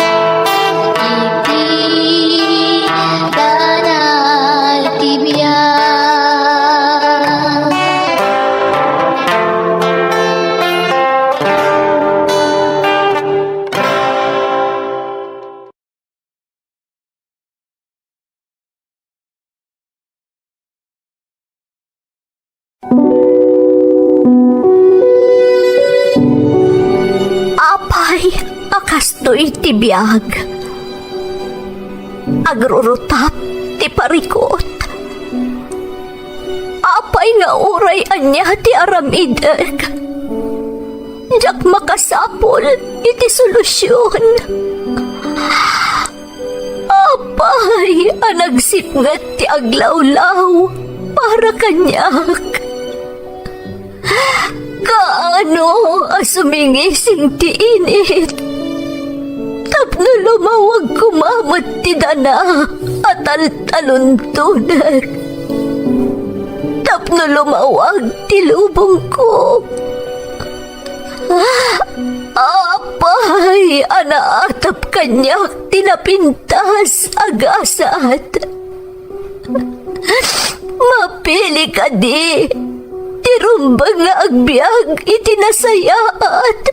dana ti biag. Apay a kastoy ti biag. Agrurutap ti parikut. Apay nga uray ania ti aramidek, diak makasapul iti solusion. Apay a nagsipnget ti aglawlaw para kaniak. Kaano a sumingising ti init tapno lumawag koma met ti dana a taltaluntonek, tapno lumawag ti lubongko. Apay a naatap kaniak ti napintas a gasat. Mapili kadi ti rumbeng nga agbiag iti nasayaat,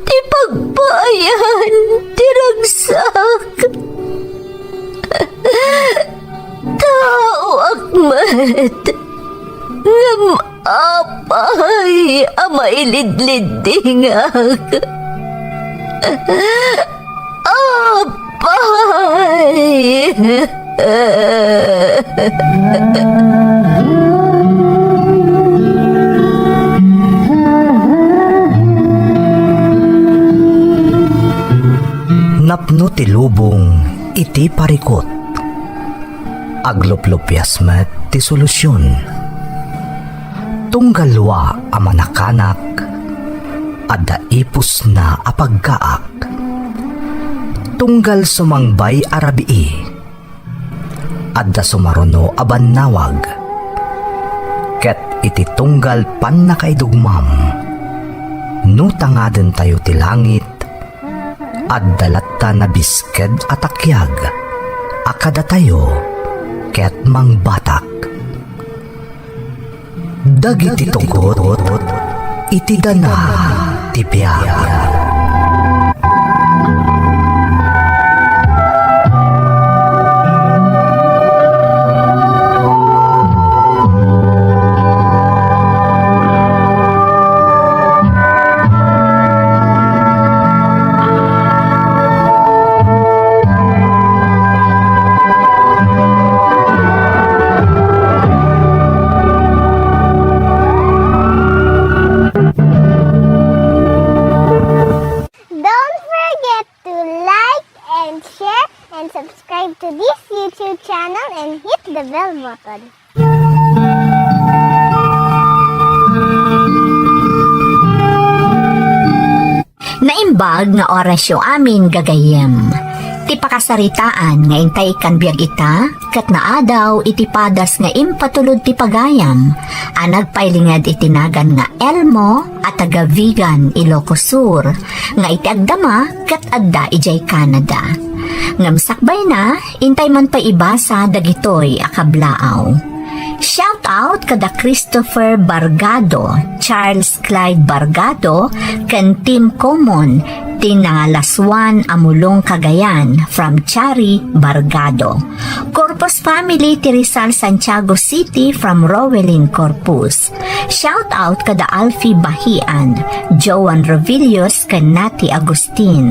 ti pagpaayan ti ragsak. Taoak met, ngem apay a mailidliddingak? Apay! Napno ti lubong iti parikut. Agluplupias met ti solusion. Tunggal dua a manakanak, adda ipusna a paggaak. Tunggal sumangbay a rabii, adda sumaruno a bannawag. Ket iti tunggal pannakaidugmam, no tangadentayo ti langit, adda latta nabisked a takiag a kadatayo ket mangbatak. Dagiti tugot iti danag ti biag. Don't forget to like and share and subscribe to this YouTube channel and hit the bell button. Naimbag nga orasyo amin gagayyem. Ti pakasaritaan nga intay kan biag ita, ket naadaw iti padas nga impatulod ti pagayam a nagpailinged iti nagan nga Elmo a taga Vigan, Ilocos Sur, nga iti agdama ket adda idiay Canada. Ngem sakbayna, intay man pay ibasa dagitoy a kablaaw. Shout out kada Christopher Bargado, Charles Clyde Bargado, ken Tim Common, ti nangalasuan a Mulong Cagayan from Chari Bargado. Corpus family ti Rizal Santiago City from Rowelyn Corpus. Shout out kada Alfie Bahian, Joan Rovilios, ken Nati Agustin.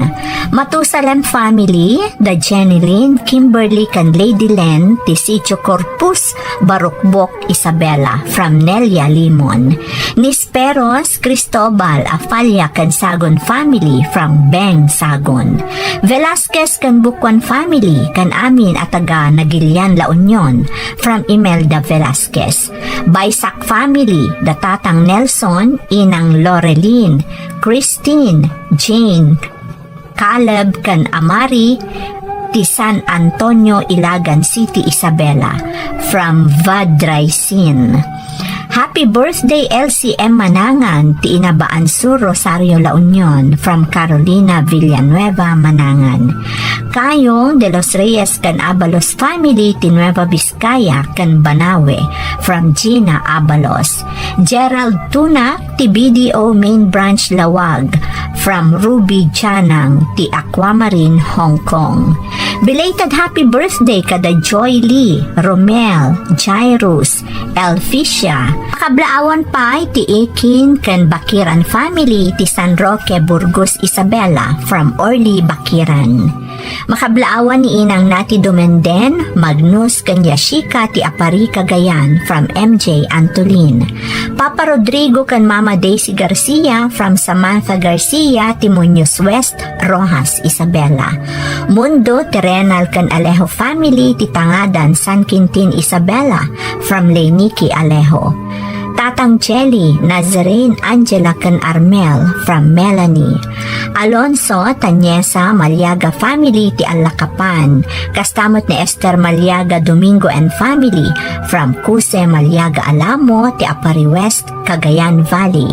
Matusalem family, da Jenny Lynn, Kimberly, ken Lady Len, ti Sitio Corpus, Barukbok, Isabela, from Nelia Limon. Nisperos, Cristobal, Afalla, ken Sagon family, from Beng, Sagon. Velasquez ken Bukuan family, ken amin a taga Nagilian, La Union, from Imelda Velasquez. Baysac family, da Tatang Nelson, Inang Lorelyn, Christine, Jane, Caleb, ken Amari, ti San Antonio, Ilagan City, Isabela, from Vadraisin. Happy birthday, L C M Manangan, ti Inabaan Sur, Rosario, La Union, from Carolina Villanueva Manangan. Kayong de los Reyes ken Abalos family ti Nueva Vizcaya ken Banawe, from Gina Abalos. Gerald Tuna ti B D O Main Branch Lawag, from Ruby Janang ti Aquamarine, Hong Kong. Belated happy birthday kada Joy Lee, Romel, Jairus, Elficia. Kablaawan pay ti Ikin ken Bakiran family ti San Roque, Burgos, Isabela, from Orly Bakiran. Makablaawan ni Inang Nati Dumenden, Magnus, ken Yashika ti Apari Cagayan from M J Antolin. Papa Rodrigo ken Mama Daisy Garcia from Samantha Garcia ti Muñoz West, Roxas, Isabela. Mundo, Terenal ken Alejo family ti Tangadan, San Quintin, Isabela from Lenique Alejo. Tatang Jelly, Nazarene, Angela, ken Armel from Melanie. Alonso, Tanyesa, Maliaga family ti Allakapan. Kasta met ni Esther Maliaga Domingo and family from Cuse Maliaga Alamo ti Apari West, Cagayan Valley.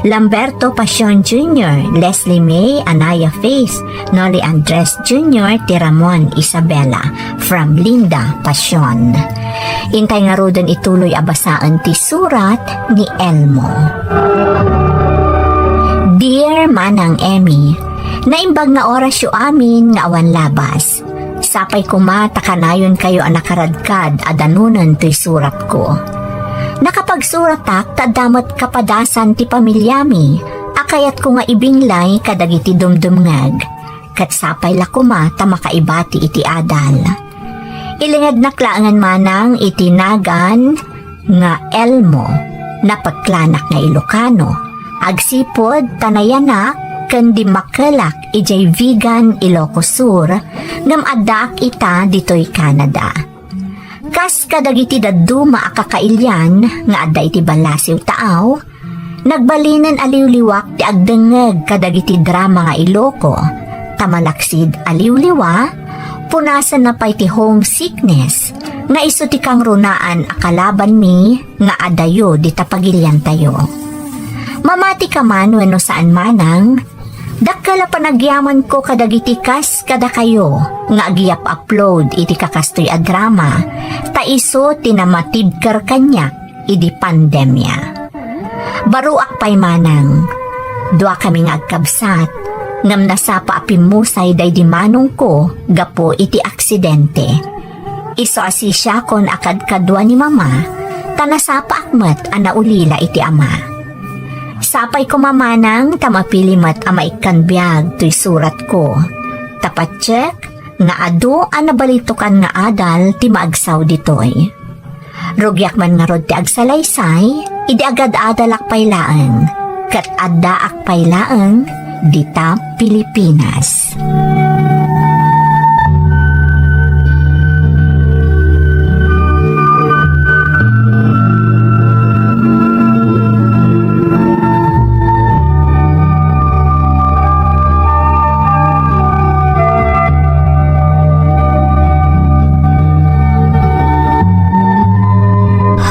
Lamberto Pasion Junior, Leslie May, Anaya Faith, Noli Andres Junior ti Ramon, Isabela, from Linda Pasion. Intay ngaruden ituloy a basaen ti surat ni Elmo. Dear Manang Emmy, naimbag nga orasyo amin nga awan labas. Sapay koma ta kanayonkayo a nakaradkad a danunen toy suratko. Nakapagsuratak ta adda met kapadasan ti pamiliami a kayatko nga ibinglay kadagiti dumdumngeg. Ket sapay la koma ta makaibati iti adal. Ilingednak laengen manang iti nagan nga Elmo, napeklanak nga Ilocano, agsipud ta nayanak ken dimmakelak idiay Vigan, Ilocos Sur, ngem addaak ita ditoy Canada. Kas kadagiti dadduma a kakailian nga adda iti ballasiw taaw, nagbalinen a liwliwak ti agdengngeg kadagiti drama nga Iloco, Ta malaksid a liwliwa, punasanna pay ti homesickness nga isu ti kangrunaan a kalabanmi nga adayo dita pagiliantayo. Mamati ka man wenno saan, Manang, dakkel a panagyamanko kadagiti kas kadakayo nga agyap-upload iti kakastoy a drama, ta isu ti namatibker kaniak idi pandemia. Baruak pay, Manang. Duakami nga agkabsat, ngem nasapa a pimmusay daydi manongko gapu iti aksidente. Isu a sisiakon a kadkadua ni Mama, ta nasapaak met a naulila iti Ama. Sapay koma, Manang, ta mapili met a maikkan biag toy suratko. Ta patiek nga adu a nabalitokan nga adal ti maagsaw ditoy. Rugiak man ngarud ti agsalaysay, idi agad-adalak pay laeng, ket addaak pay laeng dita Pilipinas.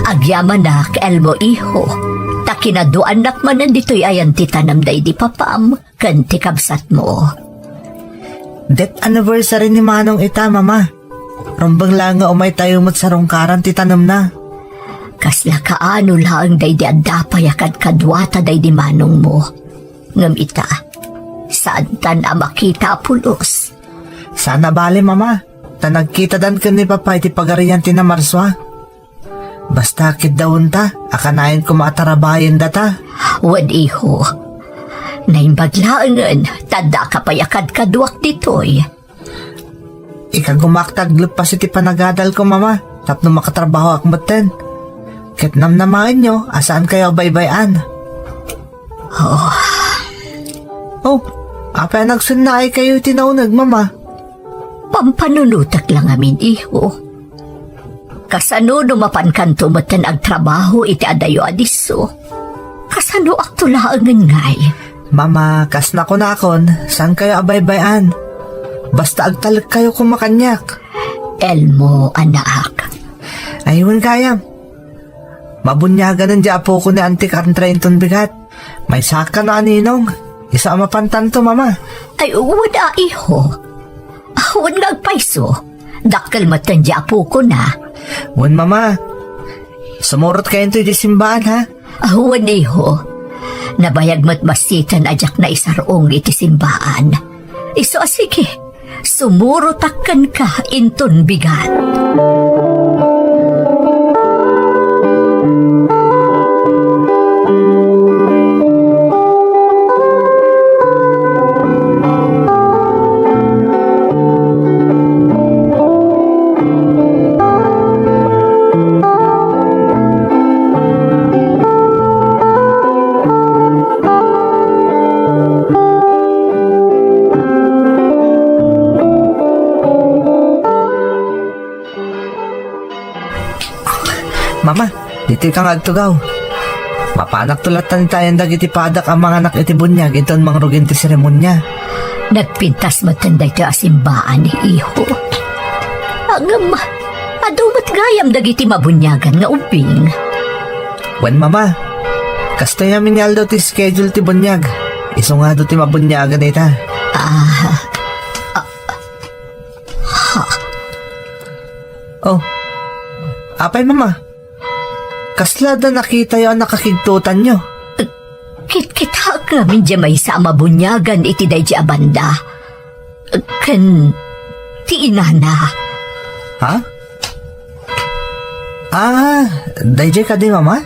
Agyamanak, Elmo, iho, ta kinaduanak manen ditoy ayan ti tanem daydi papam ken ti kabsatmo. Death anniversary ni Manong ita, Mama. Rumbeng laeng nga umaytayo met sarungkaran ti tanemna. Kasla kaano laeng daydi adda pay a kadkaduata daydi manongmo. Ngem ita, saantan a makita a pulos. Saan a bale, Mama, ta nagkitadan ken ni Papa iti Pagarian ti Namarsua. Basta ket dawnta, a kanayon koma a tarabayen data. Wen, iho. Naimbag laengen, ta addaka pay a kadkaduak ditoy. Ikagumak ta agleppas iti panagadalko, Mama, tapno makatrabahoak metten. Ket namnamaenyo a saankayo a baybay-an. Oh. Oh, apay a nagsennaaykayo iti nauneg, Mama? Pampanunotek la ngamin, iho. Kasano no mapankanto metten agtrabaho iti adayo a disso? Kasanoakto laengen ngay? Mama, kas nakunakon, saankayo a baybay-an. Basta agtalekkayo koma kaniak. Elmo, anak. Ay, wen gayam. Mabuniaganen di apoko ni Auntie Carntra inton bigat. Maysakan a ninong. Isu a mapantanto, Mama. Ay, wen a, iho. Wen nga agpayso. Dakkel metten di apokona. Wen, Mama. Sumurot kayonto iti simbaan, ha? Wen, iho. Nabayag met massiten a diak naisar-ong iti simbaan. Isu a sige. Sumurotak kenka inton bigat. Mama, ditoy ka nga agtugaw. Mapanakto latta ni tayan dagiti padak a manganak iti buniag inton mangrugin ti seremonia. Nagpintas metten daytoy a simbaan ni iho. Ngem, adu met gayam dagiti mabuniagan nga ubbing. Wen, Mama, kastoy amin nga aldaw ti schedule ti buniag. Isu nga adu ti mabuniagan ita. Ah, ah, ha? Oh, apay, Mama? Kasla da nakitayo a nakakigtotanyo? Kitkitaek ngamin diay maysa a mabuniagan iti daydi a banda. Ken ti inana. Ha? Ah, daydiay kadi, Mama?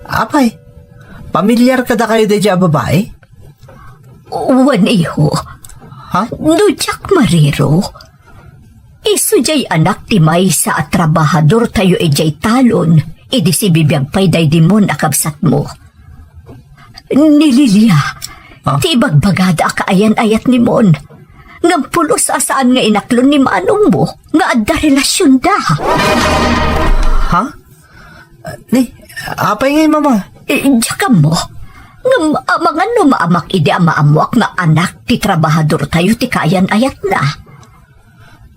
Apay, pamilyar kadakayo daydiay a babai? Wen, iho. Ha? No diak mariro, isu diay anak ti maysa a trabahadortayo idiay Talon idi sibibiag pay daydi Mon a kabsatmo. Ni Lilia, ah, ti ibagbagada a kaayan-ayat ni Mon. Ngem pulos a saan nga inaklon ni manongmo nga adda relasionda. Ha? Ni, apay ngay, Mama? Eh, diak ammo. Ngem amangan no maamak idi a maammoak nga anak ti trabahadortayo ti kaayan-ayatna.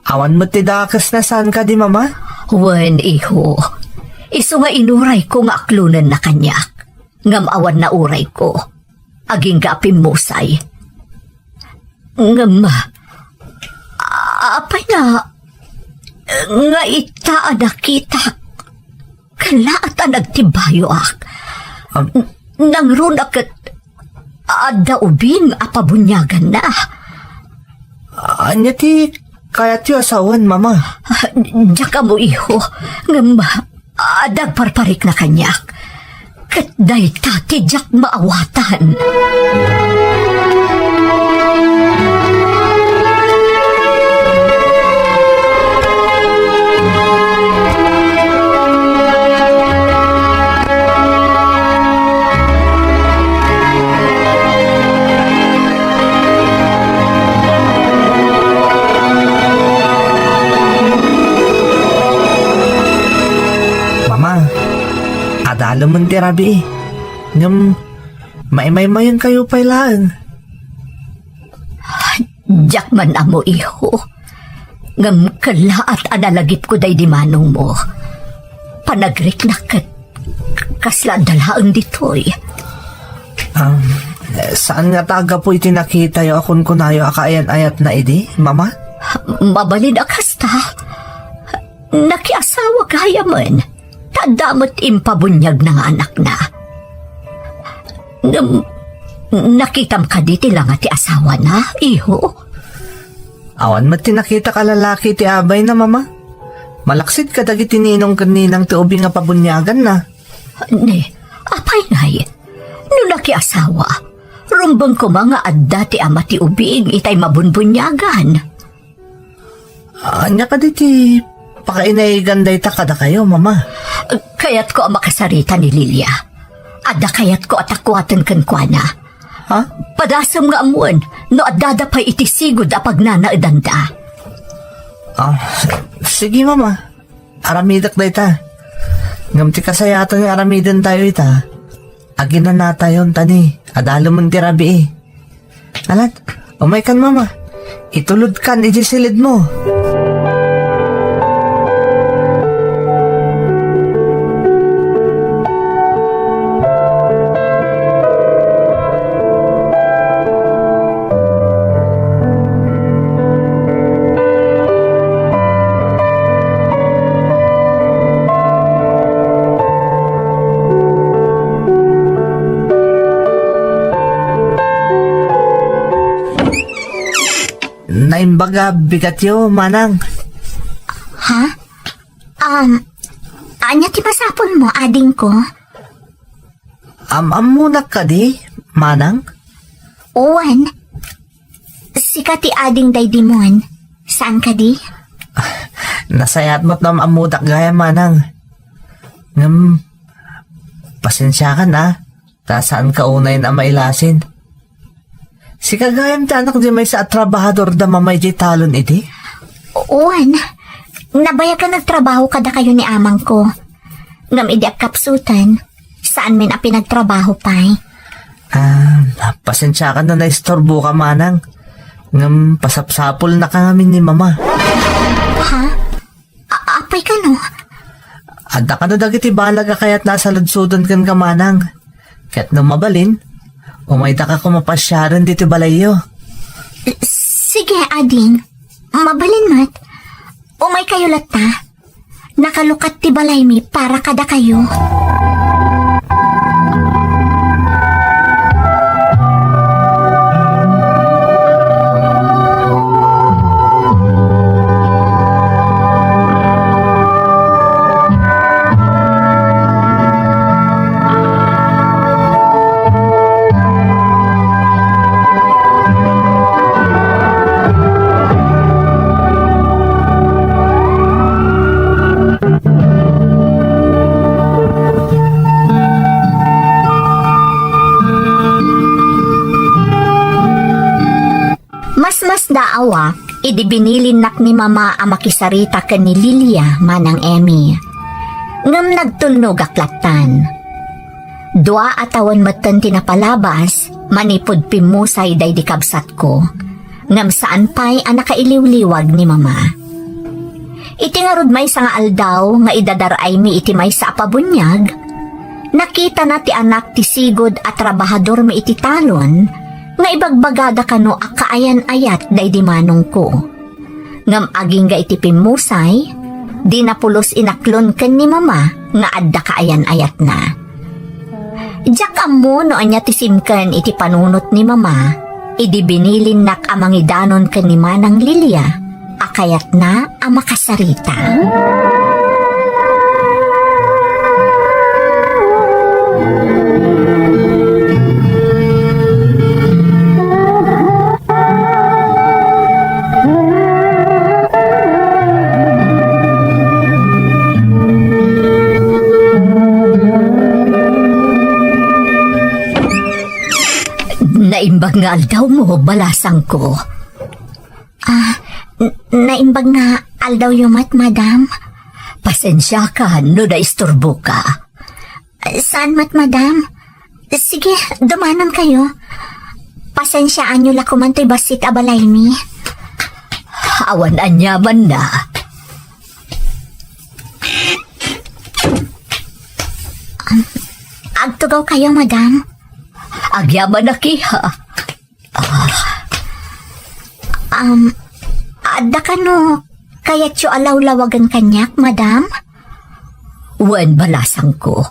Awan met ti dakesna saan kadi, Mama? Wen, iho. Isu nga inurayko nga aklonenna kaniak. Ngem awan naurayko. Agingga a pimmusay. Ngem, a-, apay nga, nga ita a nakitak, kallaat a nagtibayoak. Am- N-, nangruna ket adda ubing a pabuniaganna. Ania ti kayatyo a sawen, Mama? Ah, diak ammo, iho. Ngem, ah, adda agparparikna kaniak. Ket dayta ti diak maawatan. Mama, adalemen ti rabii. Ngem, maimaymayenkayo pay laeng. Diak man ammo, iho. Ngem kellaat a nalagipko daydi manongmo. Panagriknak ket kasla adda laeng ditoy. Um, saan ngata a gapu iti nakitayo a kunkunayo a kaayan-ayatna idi, Mama? Mabalin a kasta. Nakiasawa gayamen. Ta adda met impabuniagna nga anakna. Ngem, nakitam kadi ti langa ti asawana, iho? Awan met ti nakitak a lalaki ti abayna, Mama. Malaksid kadagiti ninong ken ninang ti ubing a pabuniaganna. Ne, apay ngay? No nakiasawa, rumbeng koma nga adda ti ama ti ubing itay mabunbuniagan. Ania kadi ti pakainayagan dayta kadakayo, Mama? Kayatko a makasarita ni Lilia. Adda kayatko a takuaten kenkuana. Ha? Padasem nga ammoen no addada pay iti sigud a pagnanaedanda. Ah, sige, Mama. Aramidek dayta. Ngem ti kasayaatan nga aramidentayo ita, aginanatayon ta ni, adalemen ti rabii. Alat, umaykan, Mama. Itulodkan idiay silidmo. Naimbag a bigatyo, Manang. Ha? Um, ania ti masapulmo, adingko? Am-ammonak kadi, Manang? Wen. Sika ti ading daydi mon. Saan kadi? Nasayaat met no am-ammodak gayam, Manang. Ngem, pasensiakan, a. Ta saanka unayen a mailasin. Sika gayam ti anak di maysa a trabahador da Mama idiay talon idi? Wen. Nabayagan nagtrabaho kadakayo ni amangko. Ngem idi agkapsutan, saanmin a pinagtrabaho pay. Ah, pasensiakan no naisturboka, Manang. Ngem pasapsapulnaka ngamin ni Mama. Ha? A-, apay kano? Adda kano dagiti banag a kayatna a saludsodon kenka, Manang. Ket no mabalin, umaydaka koma pasiaren ditoy balayyo. Sige, ading. Mabalin met. Umaykayo latta. Nakalukat ti balaymi para kadakayo. Masmasdaawak idi binilinnak ni Mama a makisarita ken ni Lilia, Manang Emmy. Ngem nagtulnogak lattan. Dua a tawen metten ti napalabas manipud pimmusay daydi kabsatko, ngem saan pay a nakailiwliwag ni Mama. Iti ngarud maysa nga aldaw nga idadar-aymi iti maysa a pabuniag, nakitana ti anak ti sigud a trabahadormi iti talon nga ibagbagada kano a kaayan-ayat daydi manongko. Ngem agingga iti pimmusay, dina pulos inaklon ken ni Mama nga adda kaayan-ayatna. Diak ammo no ania ti simken iti panunot ni Mama idi binilinnak a mangidanon ken ni Manang Lilia a kayatna a makasarita. Naimbag nga aldawmo, balasangko. Ah, n-, naimbag nga aldawyo met, madam. Pasensiakan no naisturboka. Saan met, madam? Sige, dumanonkayo. Pasensiaanyo la koman toy bassit a balaymi. Awan aniamanna. Um, agtugawkayo, madam. Agyamanak, iha. Ah. Um, adda kano kayatyo a lawlawagen kaniak, madam? Wen, balasangko.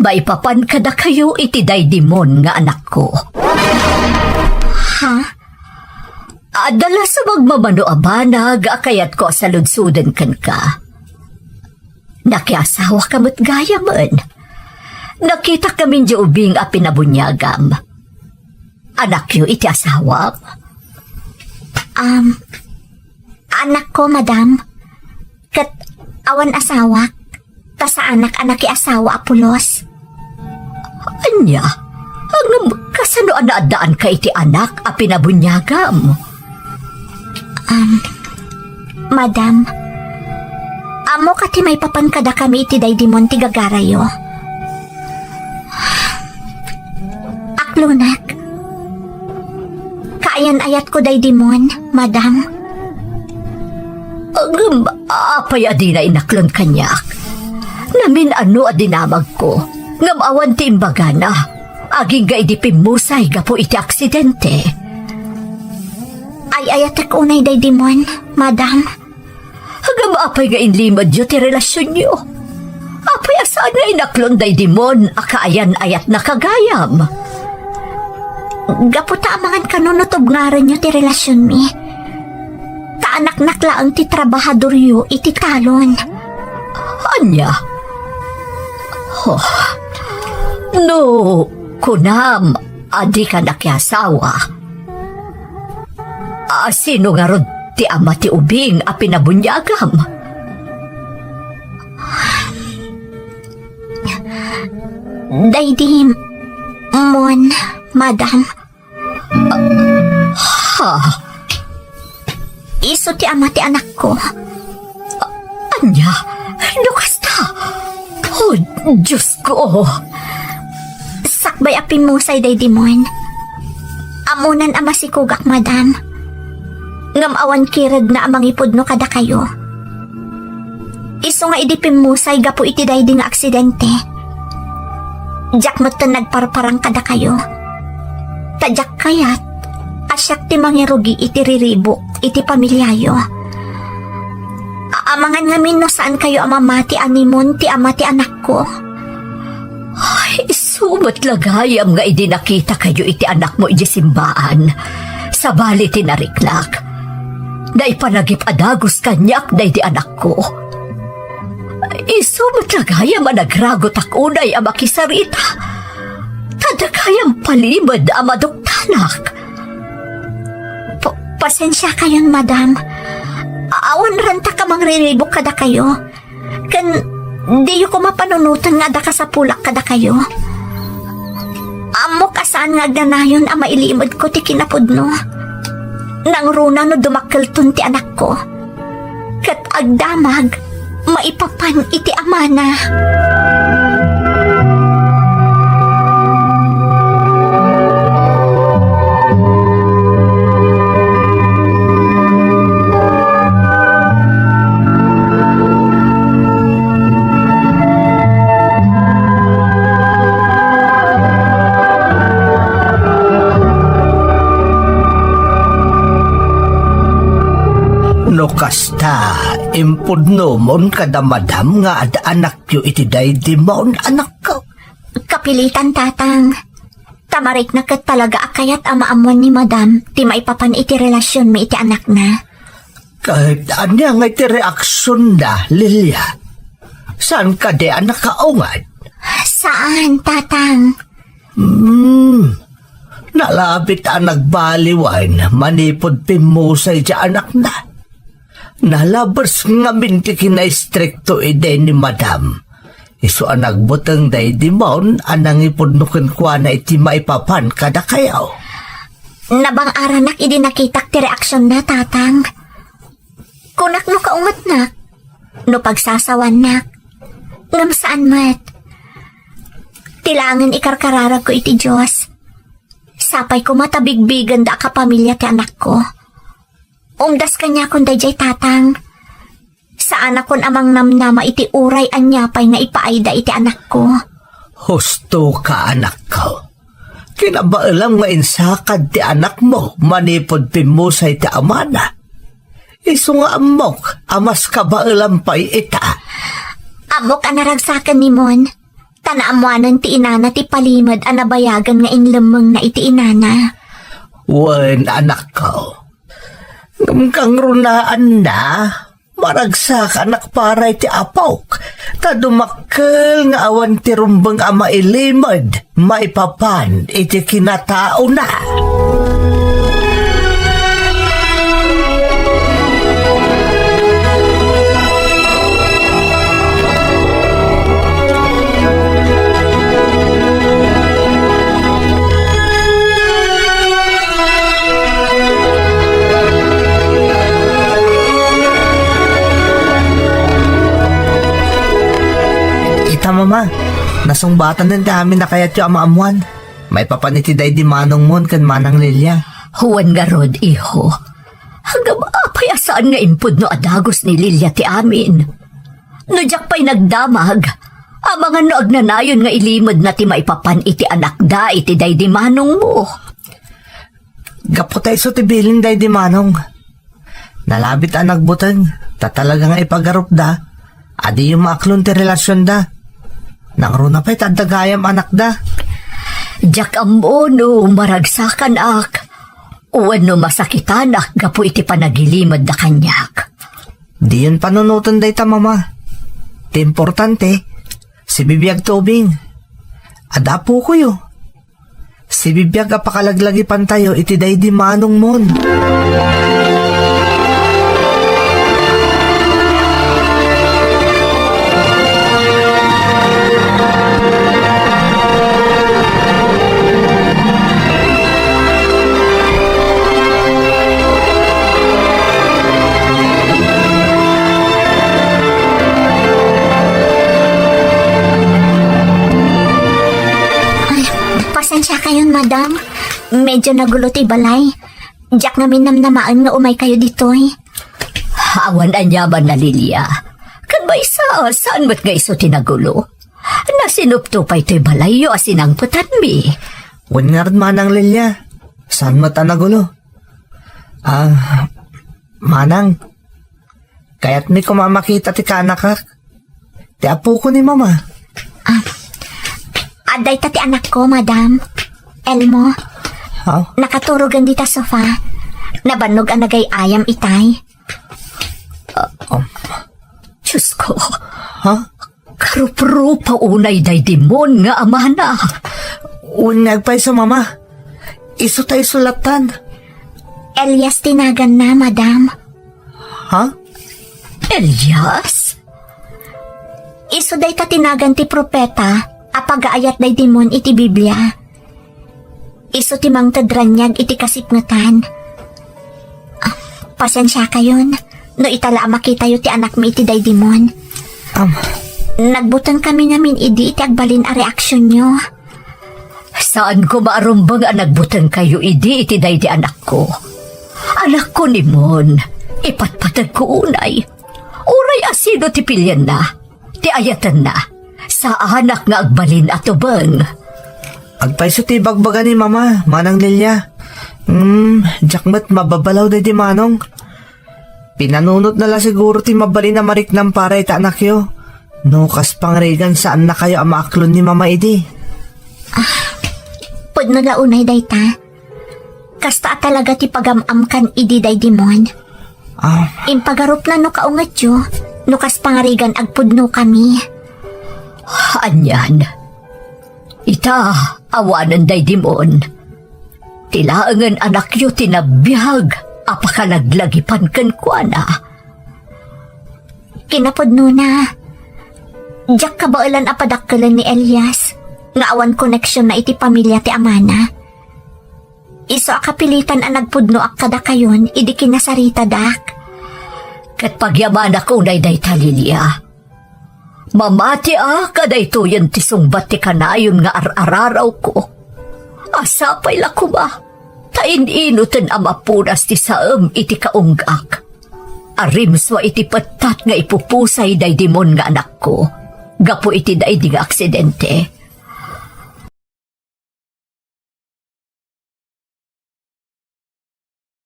Maipapan kadakayo iti daydimon nga anakko. Ha? Adda la sa magmamano a banag a kayatko a saludsoden kenka. Nakiasawaka met gayamen. Nakitak ngamin diay ubing a pinabuniagam. Anakyo iti asawam? Um, anakko, madam. Ket awan asawak, ta saanak a nakiasawa a pulos. Ania? Ngem kasano a naaddaanka iti anak a pinabuniagam? Um, madam, ammoka ti maipapan kadakami iti daydimon ti gagarayo? Aklonak. Kaayan-ayatko daydimon, madam. Ngem apay a dina inaklon kaniak? Namin-ano a dinamagko, ngem awan ti imbagana. Agingga idi pimmusay gapu iti aksidente. Ay-ayatek unay daydimon, madam. Ngem apay nga inlimedyo ti relasionyo? Apay a saan nga inaklon daydimon a kaayan-ayatna gagayam? Gapu ta amangan kano no tubngarenyo ti relasionmi. Ta anaknak laeng ti trabahadoryo iti talon. Ania? Oh. No kunam a dika nakiasawa, a, sino ngarud ti ama ti ubing a pinabuniagam? Daydimon, madam. Ha? Isu ti ama ti anakko. Ania? No kasta? Oh, Diosko! Sakbay a pimmusay daydimon, ammonan a masikogak, madam. Ngem awan kiredna a mangipudno kadakayo. Isu nga idi pimmusay gapu iti daydi nga aksidente, diak metten nagparparang kadakayo. Ta diak kayat a siak ti mangirugi iti riribuk iti pamiliayo. A-, amangan ngamin no saankayo a mamati a ni Mon ti ama ti anakko. Ay, isu met la gayam nga idi nakitakayo iti anakmo idiay simbaan, sabali ti nariknak, naipanagip a dagus kaniak daydi anakko. Isu met la gayam a nagragotak unay a makisarita, ta adda gayam palimed a maduktanak. Pa-, pasensiakayon, madam. A-, awan rentak a mangriribuk kadakayo. Ken diyo koma panunoten nga adda kasapulak kadakayo. Ammok a saan nga agnanayon a mailimedko ti kinapudno. Nangruna no dumakkelton ti anakko. Ket agdamag maipapan iti amana. Kasta, impudnomon kada madam nga adda anakyo iti daydimon, anakko? Kapilitan, Tatang. Ta marikna ket talaga a kayat a maammuan ni madam ti maipapan iti relasionmi iti anakna. Ket ania nga iti reaksionna, Lilia? Saan kadi a nakaungad? Saan, Tatang. Hmm, nalabit a nagbaliwan manipud pimmusay ti anakna. Nalabes ngamin ti kinaistrikto idi ni madam. Isu a nagbuteng daydimon a nangipudno kenkuana iti maipapan kadakayo. Nabang-aranak idi nakitak ti reaksionna, Tatang. Kunak no kaungetnak, no pagsasawannak, ngem saan met. Ti laengen ikarkararagko iti Dios. Sapay koma ta bigbigenda a kapamilya ti anakko. Umdas kaniakon daydiay, Tatang. Saanakon a mangnamnama iti uray ania pay nga ipaayda iti anakko. Husto ka, anakko. Kinabaelam nga insakad ti anakmo manipud pimmusay ti amana. Isu nga ammok a mas kabaelam pay ita. Ammok a naragsaken ni Mon, ta naammoanen ti inana ti palimed a nabayagan nga inlemmengna iti inana. Wen, anakko. Ngem kangrunaanna, maragsakanak para iti apok, ta dumakkel nga awan ti rumbeng a mailimed maipapan iti kinataona. Ita, Mama, nasungbatan ti amin a kayatyo a maammuan. Maipapan iti daydi manongmon ken Manang Lilia. Wen ngarud, iho. Ngem apay a saan nga impudno a dagus ni Lilia ti amin? No diak pay nagdamag, amangan no agnanayon nga ilimedna ti maipapan iti anakda iti daydi manongmo. Gapu ta isu ti bilin daydi manong. Nalabit a nagbuteng, ta talaga nga ipagarupda, a diyo maaklon ti relasionda. Nangruna pay ta adda gayam anakda. Diak ammo no maragsakanak, wenno masakitanak gapu iti panagilimedda kaniak. Diyon panunoten dayta, Mama. Ti importante, sibibiag ti ubing. Adda apokoyo. Sibibiag a pakalaglagipantayo iti daydi manongmon. Ay, pasensiakayon, madam. Medyo nagulo ti balay. Diak ngamin namnamaen nga umaykayo ditoy. Awan aniaman a, Lilia. Ket maysa, saan met nga isu ti nagulo? Nasinupto pay toy balayyo a sinangpetanmi. Wen ngarud, Manang Lilia, saan met a nagulo? Ah, Manang, kayatmi koma a makita ti kaanakak. Ti apoko ni Mama. Ah, adda ita ti anakko, madam. Elmo. Ha? Nakaturogen dita sofa. Nabannog a nagay-ayam itay. Ah, um. Diyos ko. Ha? Karuprupa unay daydi Mon nga amana. Wen nga agpayso, Mama. Isu ta isu lattan. Elias ti naganna, madam. Ha? Elias? Isu dayta ti nagan ti propeta a pagaayat daydi Mon iti Biblia. Isu ti mangted raniag iti kasipngetan. Ah, pasensiakayon no ita la a makitayo ti anakmi iti daydi Mon. Am. Nagbutengkami ngamin idi iti agbalin a reaksionyo. Saan koma a rumbeng a nagbutengkayo idi iti daydi anakko. Anakko ni Mon, ipatpategko unay. Uray a sino ti pilienna, ti ayatenna, saanak nga agbalin a tubeng. Agpayso ti ibagbaga ni Mama, Manang Lilia. Hmm, diak met mababalaw daydi Manong. Pinanunotna la siguro ti mabalin a mariknam para ita anakyo. No kas pangarigan, saannakayo a maaklon ni Mama idi. Pudno la unay dayta. Kasta a talaga ti pagam-amkan idi Day Dimon. Ah, Impagarupna no kaungetyo, no kas pangarigan agpudnokami. Anian? Ita, awanen Day Dimon. Ti laengen anakyo ti nabiag a pakalaglagipan kenkuana. Kinapudnona, diak kabaelan a padakkelen ni Elias nga awan koneksionna iti pamilia ti amana. Isu a kapilitan a nagpudnoak kadakayon idi kinasaritadak. Ket pagyamanak unay dayta, Lilia. Mamatiak a daytoyen ti sungbat ti kanayon nga ar-ararawko. A sapay la koma ta in-inoten a mapunas ti saem iti kaunggak. A rimsua iti pettat nga ipupusay Day Dimon nga anakko gapu iti daydi nga aksidente.